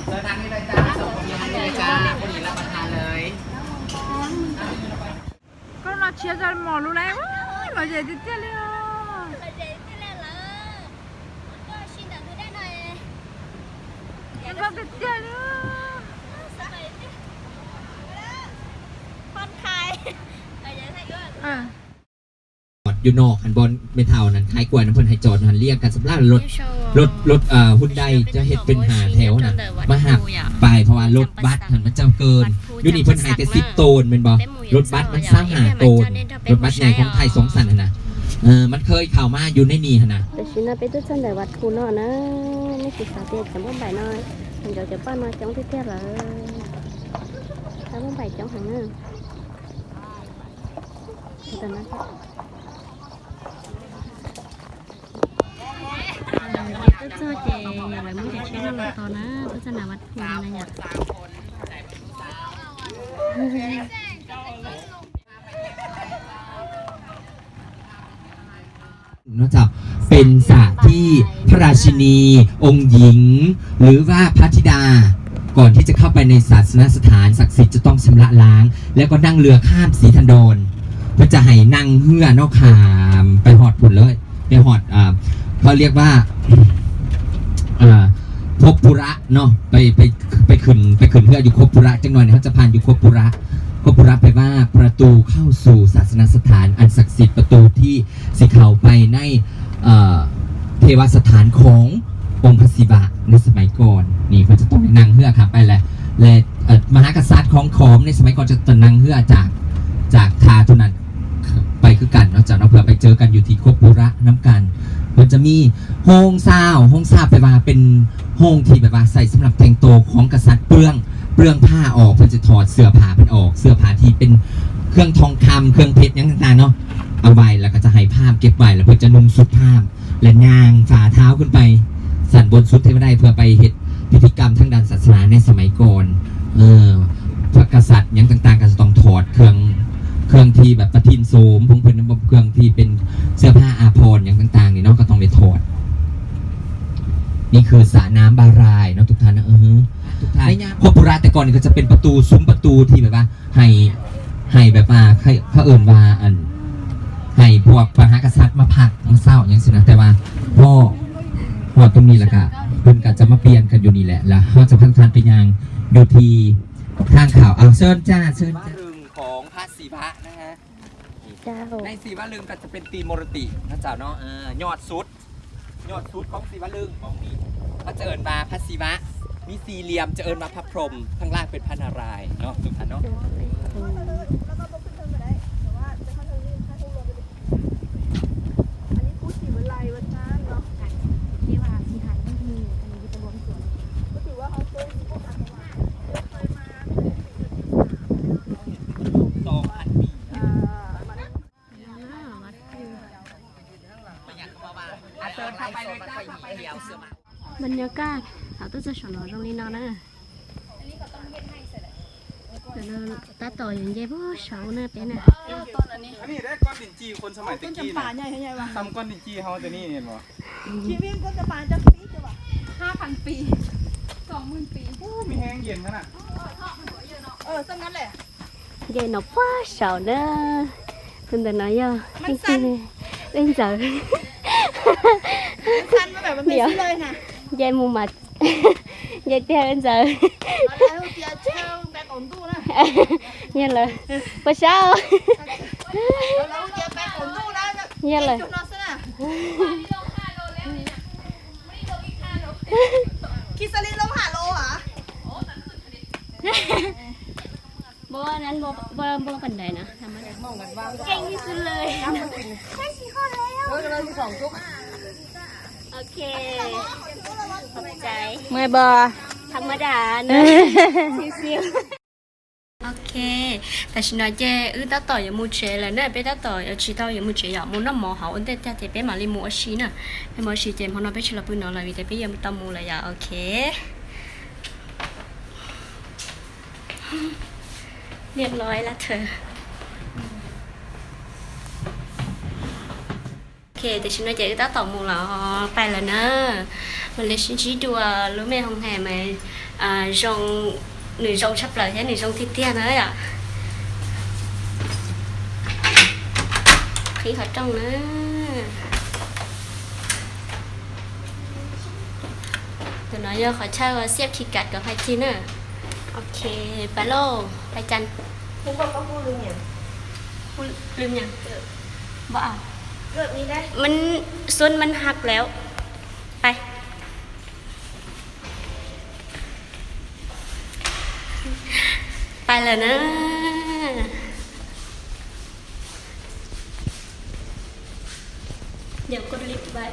sawv daws li lawm ntag, xom phoom li lawm ntag, phooj ywg laj pas tas lawm. Koj no tshiab zog mos lub lawm, lom zem tiag tiag li os. Zoo nkauj tiag tiag li. Khon Thab จอดอยู่นอกหั้น บอลไม่เท่านั้น ขายกล้วยนั้น เพิ่นให้จอดอยู่หั้น เรียงกันสำหรับรถ รถ รถ เอ่อ ฮุนได จะเฮ็ดเป็นห้าแถวนะ มาหับไป เพราะว่ารถบัสหั้นมันจะเกิน อยู่นี่เพิ่นให้แต่สิบโตนแม่นบ่ รถบัสมันซาวห้าโตน รถบัสใหญ่ของไทยสองชั้นหั้นนะ เออ มันเคยเข้ามาอยู่ในนี่หั้นนะ แต่สินะ ไปตุ๊ดสั้นแต่วัดภูนอกนะ ไม่ศึกษาเตียจะบ้องใบน้อย เดี๋ยวจะป้อนมาจ้องที่เตี้ยเลย ถ้าบ้องใบจ้องหางเนอ Ces tuaj txog ces lawv muab cov tsheb no los tos na, tuaj txog nram Vaj Phu no na yom. นอกจากเป็นสระที่พระราชินีองค์หญิง หรือว่าพระธิดา ก่อนที่จะเข้าไปในศาสนสถานศักดิ์สิทธิ์จะต้องชำระล้าง แล้วก็นั่งเรือข้ามสีทันดร เพื่อจะให้นั่งเฮือเนาะข้ามไปฮอดพุ้นเลย ไปฮอด อ่า เขาเรียกว่า อ่า ภพปุระเนาะ ไป ไป ไปขึ้น ไปขึ้นเฮืออยู่ภพปุระ จักหน่อยเนี่ยเขาจะผ่านอยู่ภพปุระ ภพปุระแปลว่าประตูเข้าสู่ศาสนสถานอันศักดิ์สิทธิ์ ประตูที่สิเข้าไปใน เอ่อ เทวสถานขององค์พระศิวะในสมัยก่อน นี่เพิ่นจะต้องได้นั่งเฮือข้ามไปแหละ และ เอ่อ มหากษัตริย์ของขอมในสมัยก่อนจะต้องนั่งเฮือจาก จากท่าตัวนั้น ไปคือกันเนาะเจ้าเนาะ เพื่อไปเจอกันอยู่ที่คบปุระนำกัน มันจะมีโฮงซาว โฮงซาวแปลว่าเป็นโฮงที่แบบว่าใส่สำหรับแต่งตัวของกษัตริย์เปลือง เปลืองผ้าออก เพิ่นจะถอดเสื้อผ้าเพิ่นออก เสื้อผ้าที่เป็นเครื่องทองคำ เครื่องเพชรหยังต่างๆเนาะ เอาไว้ แล้วก็จะให้พราหมณ์เก็บไว้ แล้วเพิ่นจะนุ่งชุดพราหมณ์ และย่างฝ่าเท้าขึ้นไปสันบนสุดเทวไดเพื่อไปเฮ็ดพิธีกรรมทางด้านศาสนาในสมัยก่อน เออ พระกษัตริย์หยังต่างๆก็จะต้องถอดเครื่อง เครื่องที่แบบประทินโสมของเพิ่น เครื่องที่เป็นเสื้อผ้าอาภรณ์หยังต่างๆนี่เนาะ ก็ต้องได้ถอด นี่คือสระน้ำบารายเนาะทุกท่านนะ เออ ทุกท่าน คบปุระแต่ก่อนนี่ก็จะเป็นประตู ซุ้มประตูที่แบบว่า ให้ ให้แบบว่า ให้ เขาเอิ้นว่า อัน ให้พวกมหากษัตริย์มาพักมาเซาหยังซี้นะ แต่ว่าพอฮอดตรงนี้แล้วก็เพิ่นก็จะมาเปลี่ยนกันอยู่นี่แหละ แล้วเฮาจะพาทุกท่านไปย่างอยู่ที่ทางเข้า เอาเชิญจ้า เชิญจ้า บ้านเรือนของพระศิวะนะฮะ เจ้า ในศิวลึงก็จะเป็นตีนมรตินะเจ้าเนาะ เออ ยอดสุด ยอดสุดของศิวลึงหม่องนี้ เขาจะเอิ้นว่าพระศิวะ มีสี่เหลี่ยมจะเอิ้นว่าพระพรหม ข้างล่างเป็นพระนารายณ์เนาะทุกท่านเนาะ อันนี้พูดถึงอะไรวะท่านเนาะ ที่ว่าที่หันไม่มีอันนี้จะบวงสรวง ก็ถือว่าเขาเคยมีพวกอัตมาเคยมา สองพันปี อ่า มัน บรรยากาศ เอาต้นจะสอนเราตรงนี้เนาะนะ เดี๋ยวเราตัดต่ออย่างเย่พวกเสาหน้าเป๊ะนะ อันนี้ได้ก้อนดินจีคนสมัยตะกี้นะ ทำก้อนดินจีเขาจะนี่เห็นบ่ ชีวิตก็จะปานจะปีจะว่าห้าพันปี สองหมื่นปี โอ้ มีแห้งเย็นขนาด เออ เท่านั้นแหละ Nce no puag saum na. Tus ntawm no yog leej twg? Leej ntxawm. Nce mus mas, nce tiag leej ntxawm. Yog lawm, puag saum. Yog lawm. Npua nan npua, npua pam ntawd na, keej li xwb lawm. Ok, khov txais. Mus bos. Tham ma da na. Xiu xiu. Ok, tam sim no ces wb tab tom yuav mus tsev lawm na, peb tab tom yuav tsis tau yuav mus tsev, yog mus noj mov hauv ua ntej tag ces peb mam li mus ua si na. Peb mus ua si ces hmo no peb tsis los pw no lawm vim tias peb yuav tau mus lawm yom. Ok. Niam loj la thawm. Ok, tam sim no ces wb tab tom mus los pais lawm na. Mam li sib ntsib dua lub me hoo has mas zoo, nws zoo tshaj plaws thiab nws zoo tiag tiag na yom. Qhib qhov rooj na. Tus no yog qhov chaw xiab khi kat kom hais cig na. Ok, pais lauj, pais cas. ลืมยัง บอกอ่ะ มันส้นมันหักแล้ว ไป ไปแล้วนะ เดี๋ยวกดลิฟต์ไว้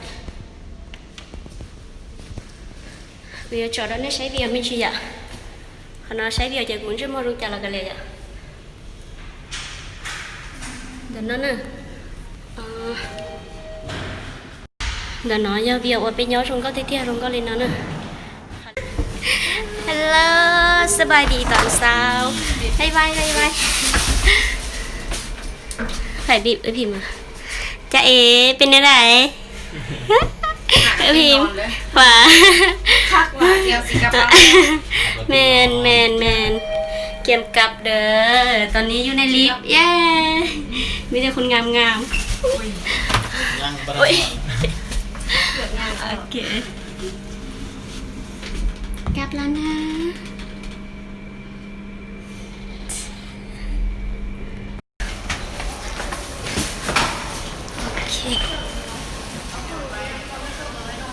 Kuv yuav tso rau nej saib video me ntsis yom. Qhov no saib video ces kuv ntsej muag zoo cas los kav liam yom. Ntawm no na. Ntawm no yog video uas peb nyob zoo nkauj tiag tiag, zoo nkauj li no na. Hello, สบายดีตอนเช้า บายบาย บายบาย Phải bịt, bịt mà. Chào em, bên đây này. Em, wow. แมน แมน แมน เตรียมกลับเด้อ ตอนนี้อยู่ในลิฟต์ เย้ มีแต่คนงามๆ โอเค กลับแล้วนะ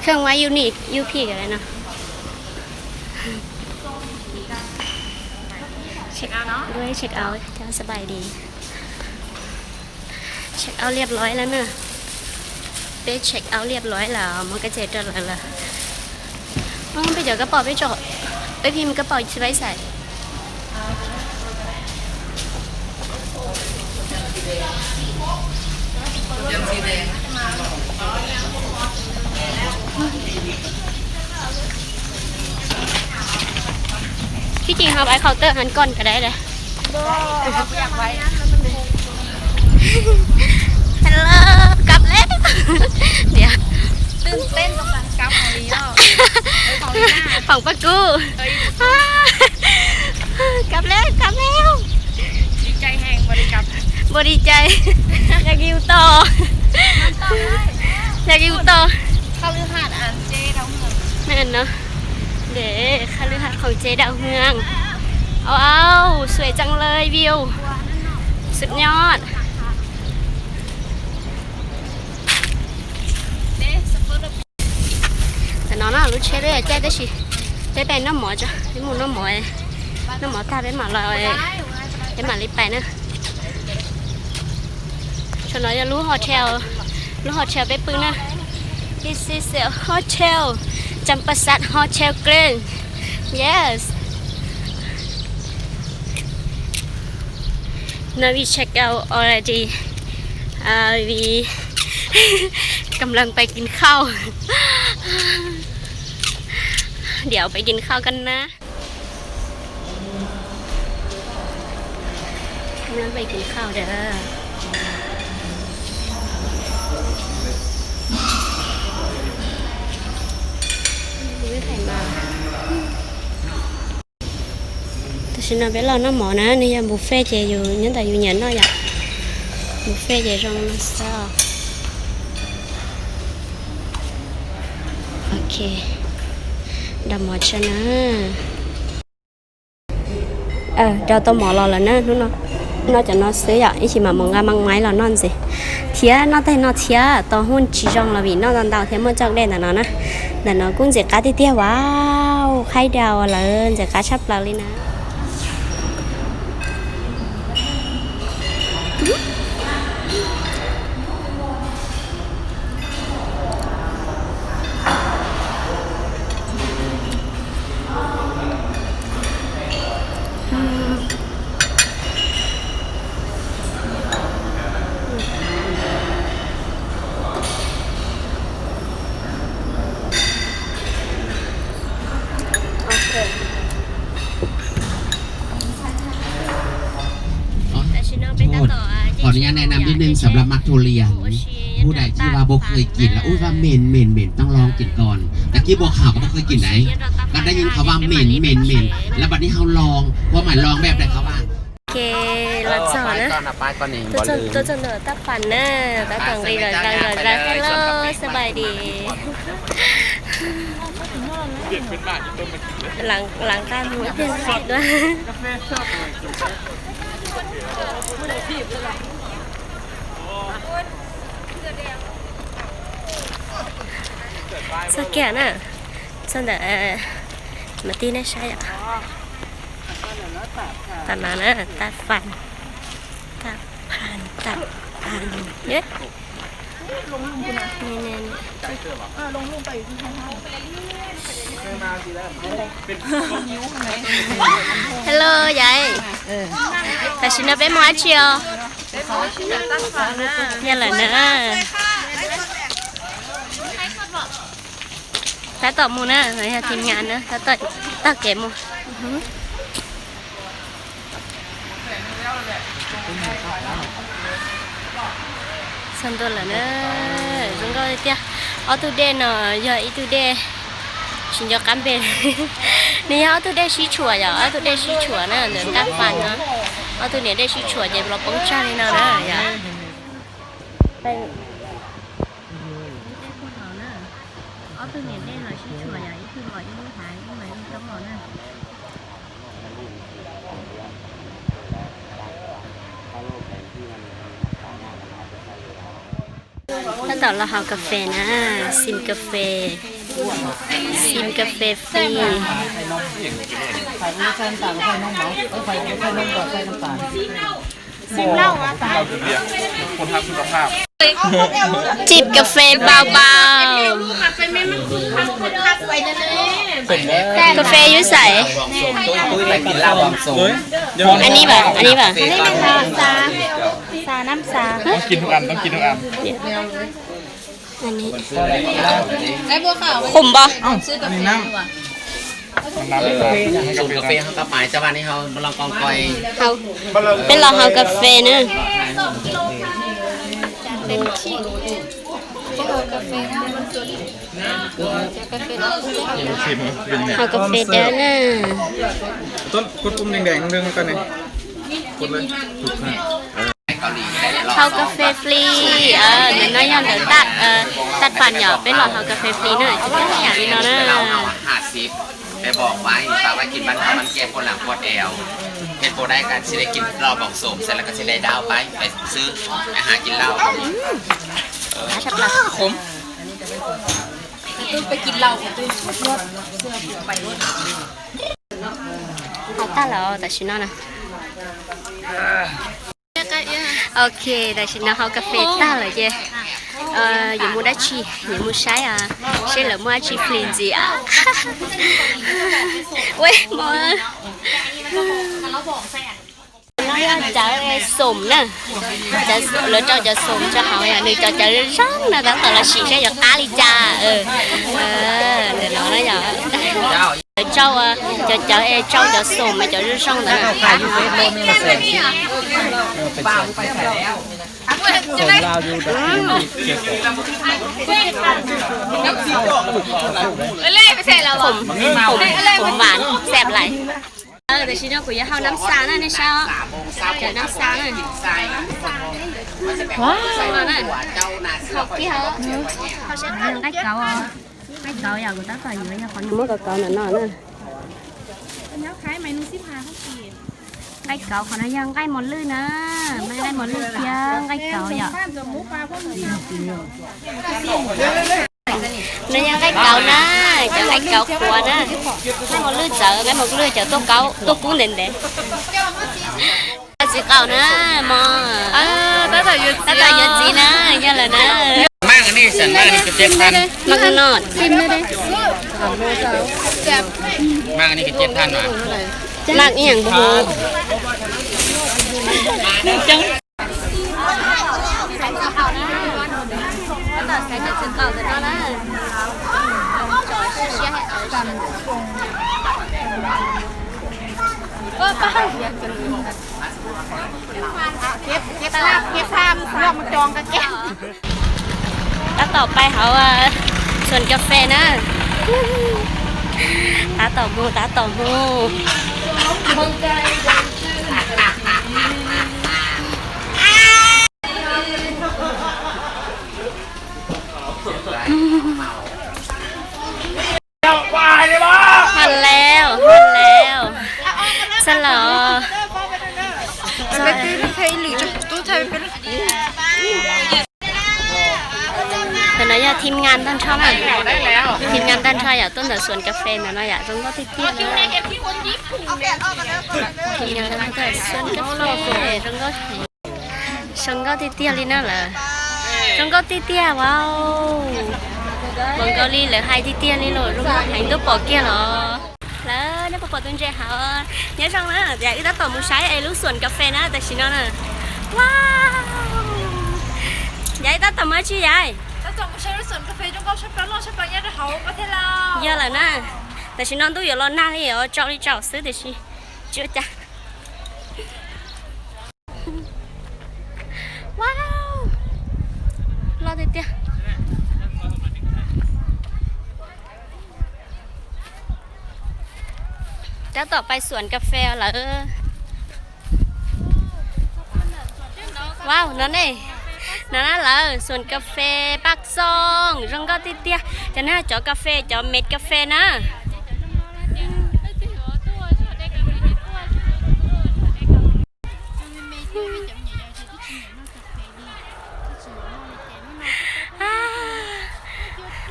เครื่องไว้อยู่นี่ อยู่พี้กันเลยเนาะ เช็คเอาท์เนาะ ด้วย เช็คเอาท์ เจ้า สบายดี เช็คเอาท์เรียบร้อยแล้วเนอะ เป้เช็คเอาท์เรียบร้อยแล้ว หมดกระเจิดแล้วเหรอ อ๋อ ไปเดี๋ยวกระเป๋าไปจอด เอ้ย พิมพ์กระเป๋าจะไว้ใส่ ที่จริงเราไปเคาน์เตอร์นั้นก่อนก็ได้เลย ฮัลโหล กลับแล้ว เดี๋ยว ตื่นเต้นกับการกลับของลีโน่ เอ้ย ของลีน่า ของป้ากู้ เอ้ย กลับแล้ว กลับแล้ว ดีใจแฮง บ่ได้กลับ บ่ดีใจ อยากอยู่ต่อ อยากอยู่ต่อ คฤหาสน์อันเจ๊ดาวเฮือง แม่นเนาะ เด้ คฤหาสน์ของเจ๊ดาวเฮือง ว้าว สวยจังเลยวิว สุดยอด Tam no na lub tsheb peb caij tab sis peb pem noj mov tso, peb mus noj mov, noj mov tag peb mam los, peb mam li pais na. Tsam no yog lub hotel, lub hotel peb pw na. This is a hotel, Champasak Hotel Grand. Yes. Now we check out already. Uh, we กำลังไปกินข้าว เดี๋ยวไปกินข้าวกันนะ กำลังไปกินข้าวเด้อ ไม่ใครมา Tam sim no peb los noj mov na, nws yog buffet ces yus nyob ntawm yus nyiam noj yom. Buffet ces zoo no xwb. Ok, noj mov tso na. Rau tau mov los lawm na, hnub no noj cov no xwb yom, ib chim mam mus nqa maj maiv los noj ntxiv. Thiab noj tej no thiab, tos hnub tsis zoo los vim noj tau ntau thiab muaj coj dej ntawm no na. Ntawm no kuj ntxim qab tiag tiag, wow, khaib dau lawm, ntxim qab tshaj plaws li na.ขออนุญาตแนะนำนิดนึงสำหรับหมากทุเรียน ผู้ใดที่ว่าบ่เคยกินแล้ว อุ๊ย ว่าเหม็น เหม็น เหม็น ต้องลองกินก่อน ตะกี้บัวขาวก็บ่เคยกินไหน ก็ได้ยินเขาว่าเหม็น เหม็น เหม็น แล้วบัดนี้เฮาลอง ความหมายลองแบบไหนเขาว่า โอเค เราจอดนะ ตัวจนตัวจนตัวตับฝันเนอร์ตับฝันเลยเลยเลยเลย hello สบายดี หลังหลังการหมูเปลี่ยนสีด้วย กาแฟสด Txog kiag na, txog ntawm, mas tij nej saib yom. Tam no na, taj fan, taj fan, taj fan. Hello yom, tam sim no peb mus dab tsi os? Yog lawm na. Tab tom mus na, yog team nyas na, tab tom taug kev mus. Txog ntua lawm na, zoo nkauj tiag. Ob tug dej no yog ib tug dej tsis nco qab npe. Nws yog ob tug dej sib tshuam yom, ob tug dej sib tshuam na, ntawm taj fan no. Ob tug niam dej sib tshuam ces los poob tsag li no na yom. Ob tug niam dej los sib tshuam yom, ib tug los ib lub hav, ib tug los ib lub roob los na. Tab tom los haus kas fes na, sim kas fes, sim kas fes free.จิบกาแฟเบาๆ กาแฟอยู่ไส อันนี้บ่ อันนี้บ่ อันนี้เป็นซา ซา น้ำซา ต้องกินทุกอัน ต้องกินทุกอัน อันนี้ ขมบ่ อันนี้น้ำ น้ำ สูตรกาแฟเขาก็หมายจะว่านี่เขามาลองกองกอย เขาเป็นลองเฮากาแฟนะ เฮากาแฟเด้อนะ ต้นกดปุ่มแดงๆ เรื่องกันนี่ กดเลย Haus kas fes free, ntawm no yog ntawm taj fan yom, peb los haus kas fes free na, tsis tag yam li no na. ไปบอกไว้ ฝากไว้กินบรรเทามันแก้ปวดหลังปวดแอว เฮ็ดบ่ได้ก็สิได้กินเหล้าบ่องโสม เสร็จแล้วก็สิได้ดาวไป ไปซื้อ ไปหากินเหล้า ขม Haus tag lawm tam sim no na. Ok, tam sim no haus kas fes tag lawm ces yuav mus dab tsi, yuav mus saib seb lawv muaj dab tsi free ntxiv. Ua, no yog cawv xoom na, lawv rau cov xoom rau hauv, nws cov cawv zoo zoo na, tab tom los sim saib yuav qab li cas. Ntawm no na yog lawv rau cov cawv es rau cov xoom es cov zoo zoo ntawd na. Xoom, xoom, xoom vas xeeb lais. Tam sim no kuv yuav haus nab xa na, nej saib os. Cov nab xa na. Nqaij kauv, nqaij kauv yog kuv tab tom yuav yog qhov no, muab kauv kauv ntawm no na. Nqaij kauv qhov no yog nqaij mos lwj na, nqaij mos lwj thiab nqaij kauv yom. No yog nqaij kauv na, cov nqaij kauv qhuav na. Nqaij mos lwj txawv, nqaij mos lwj cov tuaj kauv, tuaj kub ntev ntev. Txiv qaub na, mog. Tab tom yuav txiv na, yog lawm na. Maj, ib xeem maj ib txhiab peb phav. Maj no. Maj ib txhiab peb phav no. Maj ib yam nkaus. Tab tom pais hauv สวนกาแฟ na. Tab tom mus, tab tom mus. Haj lawm, haj lawm. Txog los. Ntawm no yog Team nga tag nrho na, team nga tag nrho yom, tuaj ntawm xuam kas fes ntawm no yom, zoo nkauj tiag tiag na. Team nga tag nrho xuam kas fes zoo nkauj heev, zoo nkauj tiag tiag li na lawm, zoo nkauj tiag tiag, wow. Zoo nkauj li lawv hais tiag tiag li los zoo nkauj heev, tuaj pom kiag los. Lawv nej puas pom tus ntses hauv? Nyob zoo na, yog wb tab tom mus saib es lub xuam kas fes na tam sim no na. Wow, yog wb tab tom mus tsis yom? Yog lawm na, tam sim no ntuj yuav los nag li os, tsaus li tsaus xwb tiam sis tsis ua cas. Wow, loj tiag tiag. Tab tom pais xuam kas fes lawm. Wow, no ne, no na lawm xuam kas fes Paj Xooj zoo nkauj tiag tiag. Cov no cov kas fes, cov mem kas fes na.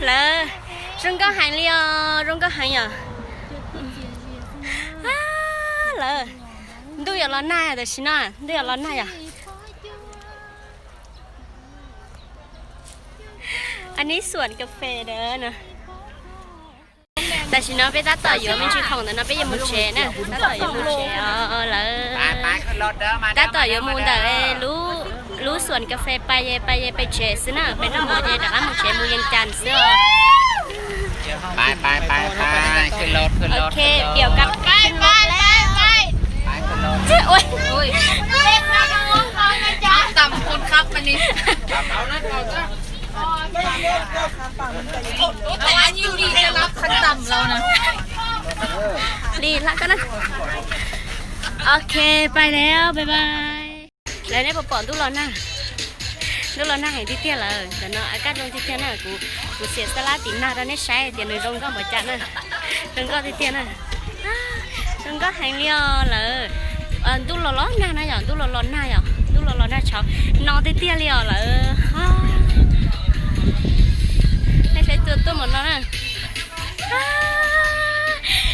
Lawv zoo nkauj heev li os, zoo nkauj heev yom. Lawv, ntuj yuav los nag tam sim no, ntuj yuav los nag yom. Anib xuam kas fes ntawd no. Tam sim no peb tab tom yuav me ntsis khoom ntawm no peb yuav mus tsev na, tab tom yuav mus tsev os lawv. Tab tom yuav mus ntawm lub, lub xuam kas fes pais, pais, pais tsev xwb na, peb noj mov ces rov qab mus tsev mus Yees Cas xwb os. Ok, piam kab. Li lawm koj na. Ok, pais lawm, bye bye. Lawv nej puas pom ntuj los nag? Ntuj los nag heev tiag tiag lawm, ntawm no a kaj zoo tiag tiag na. Kuv, kuv xiam xab lab tim nag rau nej saib tias nws zoo nkauj npaum cas na. Zoo nkauj tiag tiag na. Zoo nkauj heev li os lawm. Ntuj los los nag na yom, ntuj los los nag yom, ntuj los los nag tshauv no tiag tiag li os lawm. Nej saib tuaj tuaj mus no na.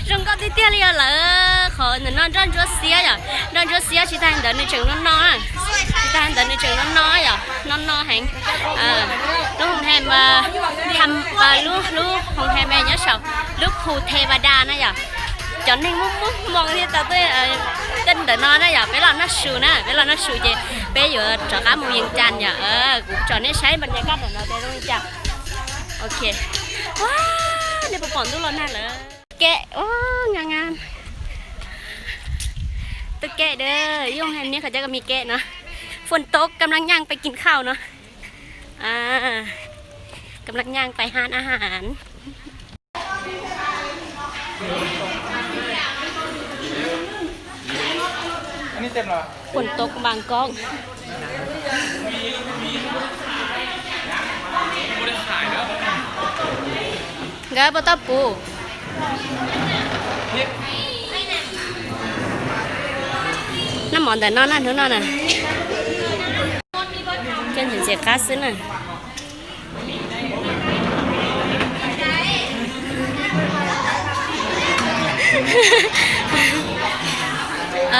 Zoo nkauj tiag tiag li os lawm. Qhov ntawm no nroj ntsuab xiab yom, nroj ntsuab xiab tsis tag ntawd nws tseem no no, tsis tag ntawd nws tseem no no yom, no no heev. Lub hoo he, lub, lub hoo he me nyob saum lub phu the va da na yom. Cov neeg muaj muaj hmoo thiab tau tej ntawm no na yom, peb los noj su na, peb los noj su ces peb yuav rov qab mus Yees Cas yom. Kuv tsom nej saib npas nyas kaj ntawm no tias zoo li cas. Ok. Nej puas pom ntuj los nag lawm? Kem, nga nga. Tus kem dawb, yooj he niab qhov cov ka mi kem no. Phone tok kam laj nyaj pais kis khau no. Kam laj nyaj pais han a han. Phone tok Bangkok. Nkawd puas tau pum? Noj mov ntawm no na, hnub no na. Coj ntxim ntxim qab xwb na.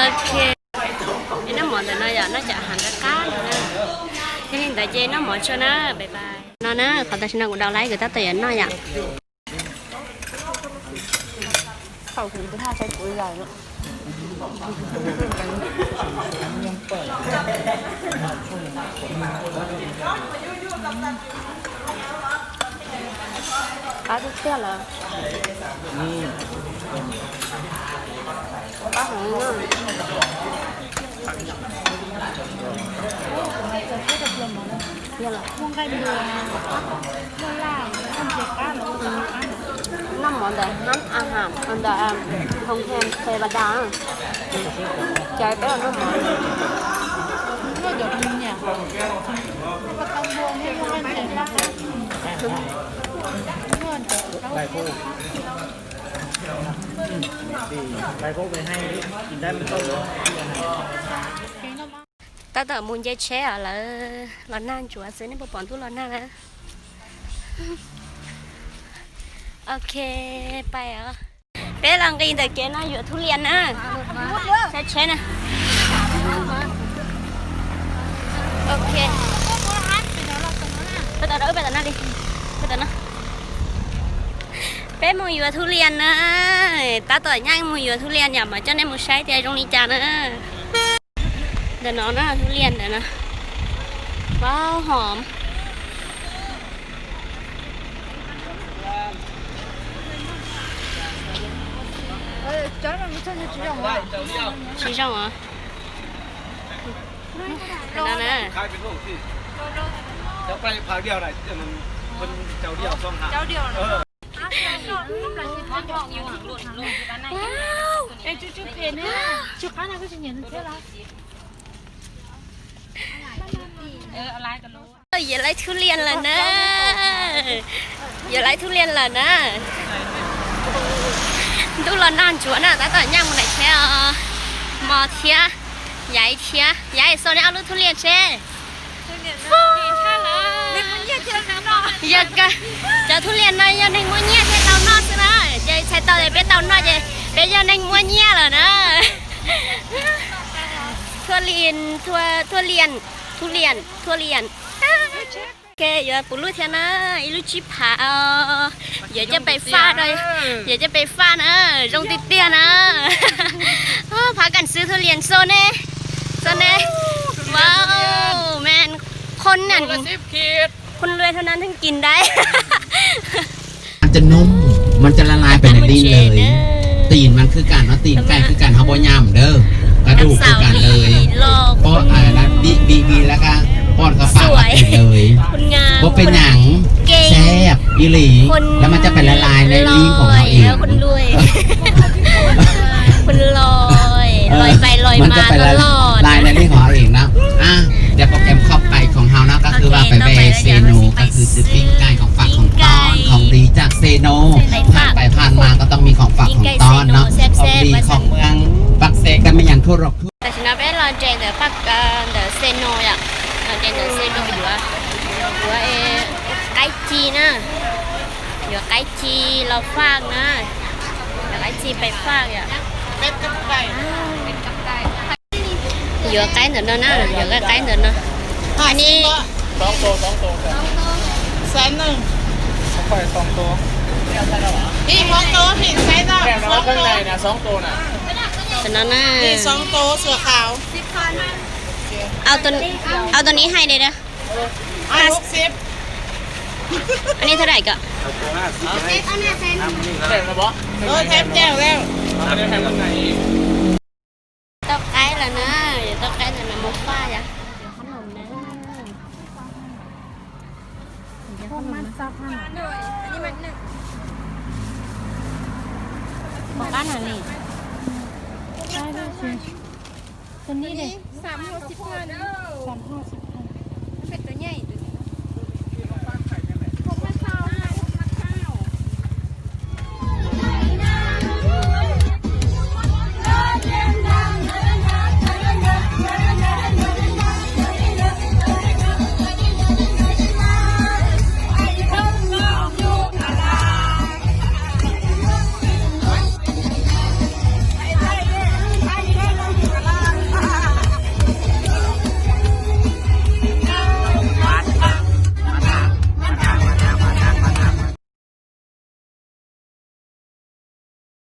Ok. Noj mov ntawm no yom, noj cov a has qab qab no na. Yog li ntawd ces noj mov tso na, bye bye. No na, qhov tam sim no kuv daus laib kuv tab tom yuav noj yom. Qab tiag tiag lawm. Qab heev na. Noj mov ntawm hab a has ntawm hoos hem Thevada. Cas peb los noj mov. Tab tom mus nce tsheb os lawv, los nag ntsuav xwb, nej puas pom ntuj los nag lawm? Ok, pais os. Peb los nqis ntawm kev no yuav thub lias na. Saib tsheb na. Ok. Peb tom no li. Peb tom no. Peb mus yuav thub lias na. Tab tom nyeem mus yuav thub lias yom, mam coj nej mus saib tias zoo li cas na. Ntawm no na, thub lias ntawm no. Wow, hom. Tsis zoo os. Ntawm no na. Yuav laib thub lias lawm na. Yuav laib thub lias lawm na. Ntuj los nag ntsuav na, tab tom nyeem mus daim tsheb os. Mos thiab, Yaiv thiab, Yaiv xaus nej ob lub thub lias seb. Yog, cov thub lias no yog neeg muaj nyiaj thiaj tau noj xwb na. Ces txhais tau tias peb tau noj ces peb yog neeg muaj nyiaj lawm na. Thub lias, thub lias, thub lias, thub lias. Ok, yuav puv lub thiab na, ib lub tsib phav os. Yuav coj pais faj, yuav coj pais faj na, zoo tiag tiag na. Phab kam xwb thub lias xo ne, xo ne. Wow, man,คนนั้น คนรวยเท่านั้นถึงกินได้ มันจะนุ่ม มันจะละลายไปในลิ้นเลย ตีนมันคือกันเนาะ ตีนไก่คือกัน เฮาบ่ย่ำเด้อ กระดูกคือกันเลย ป้อนอะไรนะ บิบิบิแล้วก็ป้อนเข้าปากแล้วกินเลย บ่เป็นหยัง แซ่บอีหลี แล้วมันจะไปละลายในลิ้นของเราเอง คนรวย คนรวย ลอยไปลอยมาตลอด มันจะไปละลายในลิ้นของเราเองนะ อ่ะ เดี๋ยวโปรแกรมต่อไปของเรานะ ก็คือว่าไปแวะเซโน ก็คือซื้อปิ้งไก่ของฝากของต้อน ของดีจากเซโน ผ่านไปผ่านมาก็ต้องมีของฝากของต้อนเนาะ ของดีของเมืองปากเซ ก็ไม่อย่างทั่วโลก Tam sim no peb los nres ntawm, ntawm Xeno yom, los nres ntawm Xeno yuav, yuav qaib ci na, yuav qaib ci los faj na, yuav qaib ci pais faj yom. Yuav qaib ntawm no na, yuav qaib ntawm no. Ib, món tô thịt xay no, món tô nè, xóm tô sửa khảo. Ao tô ní hay đây đó. Hai hốc xếp. Anh ấy thế này cơ. Thêm nữa bố. Ờ, thêm chèo leo. Tau qaib lawm na, yuav tau qaib ntawm no mus faj yom. Qab no li. Tus ni li. Xam hau xib phan. Xam hau xib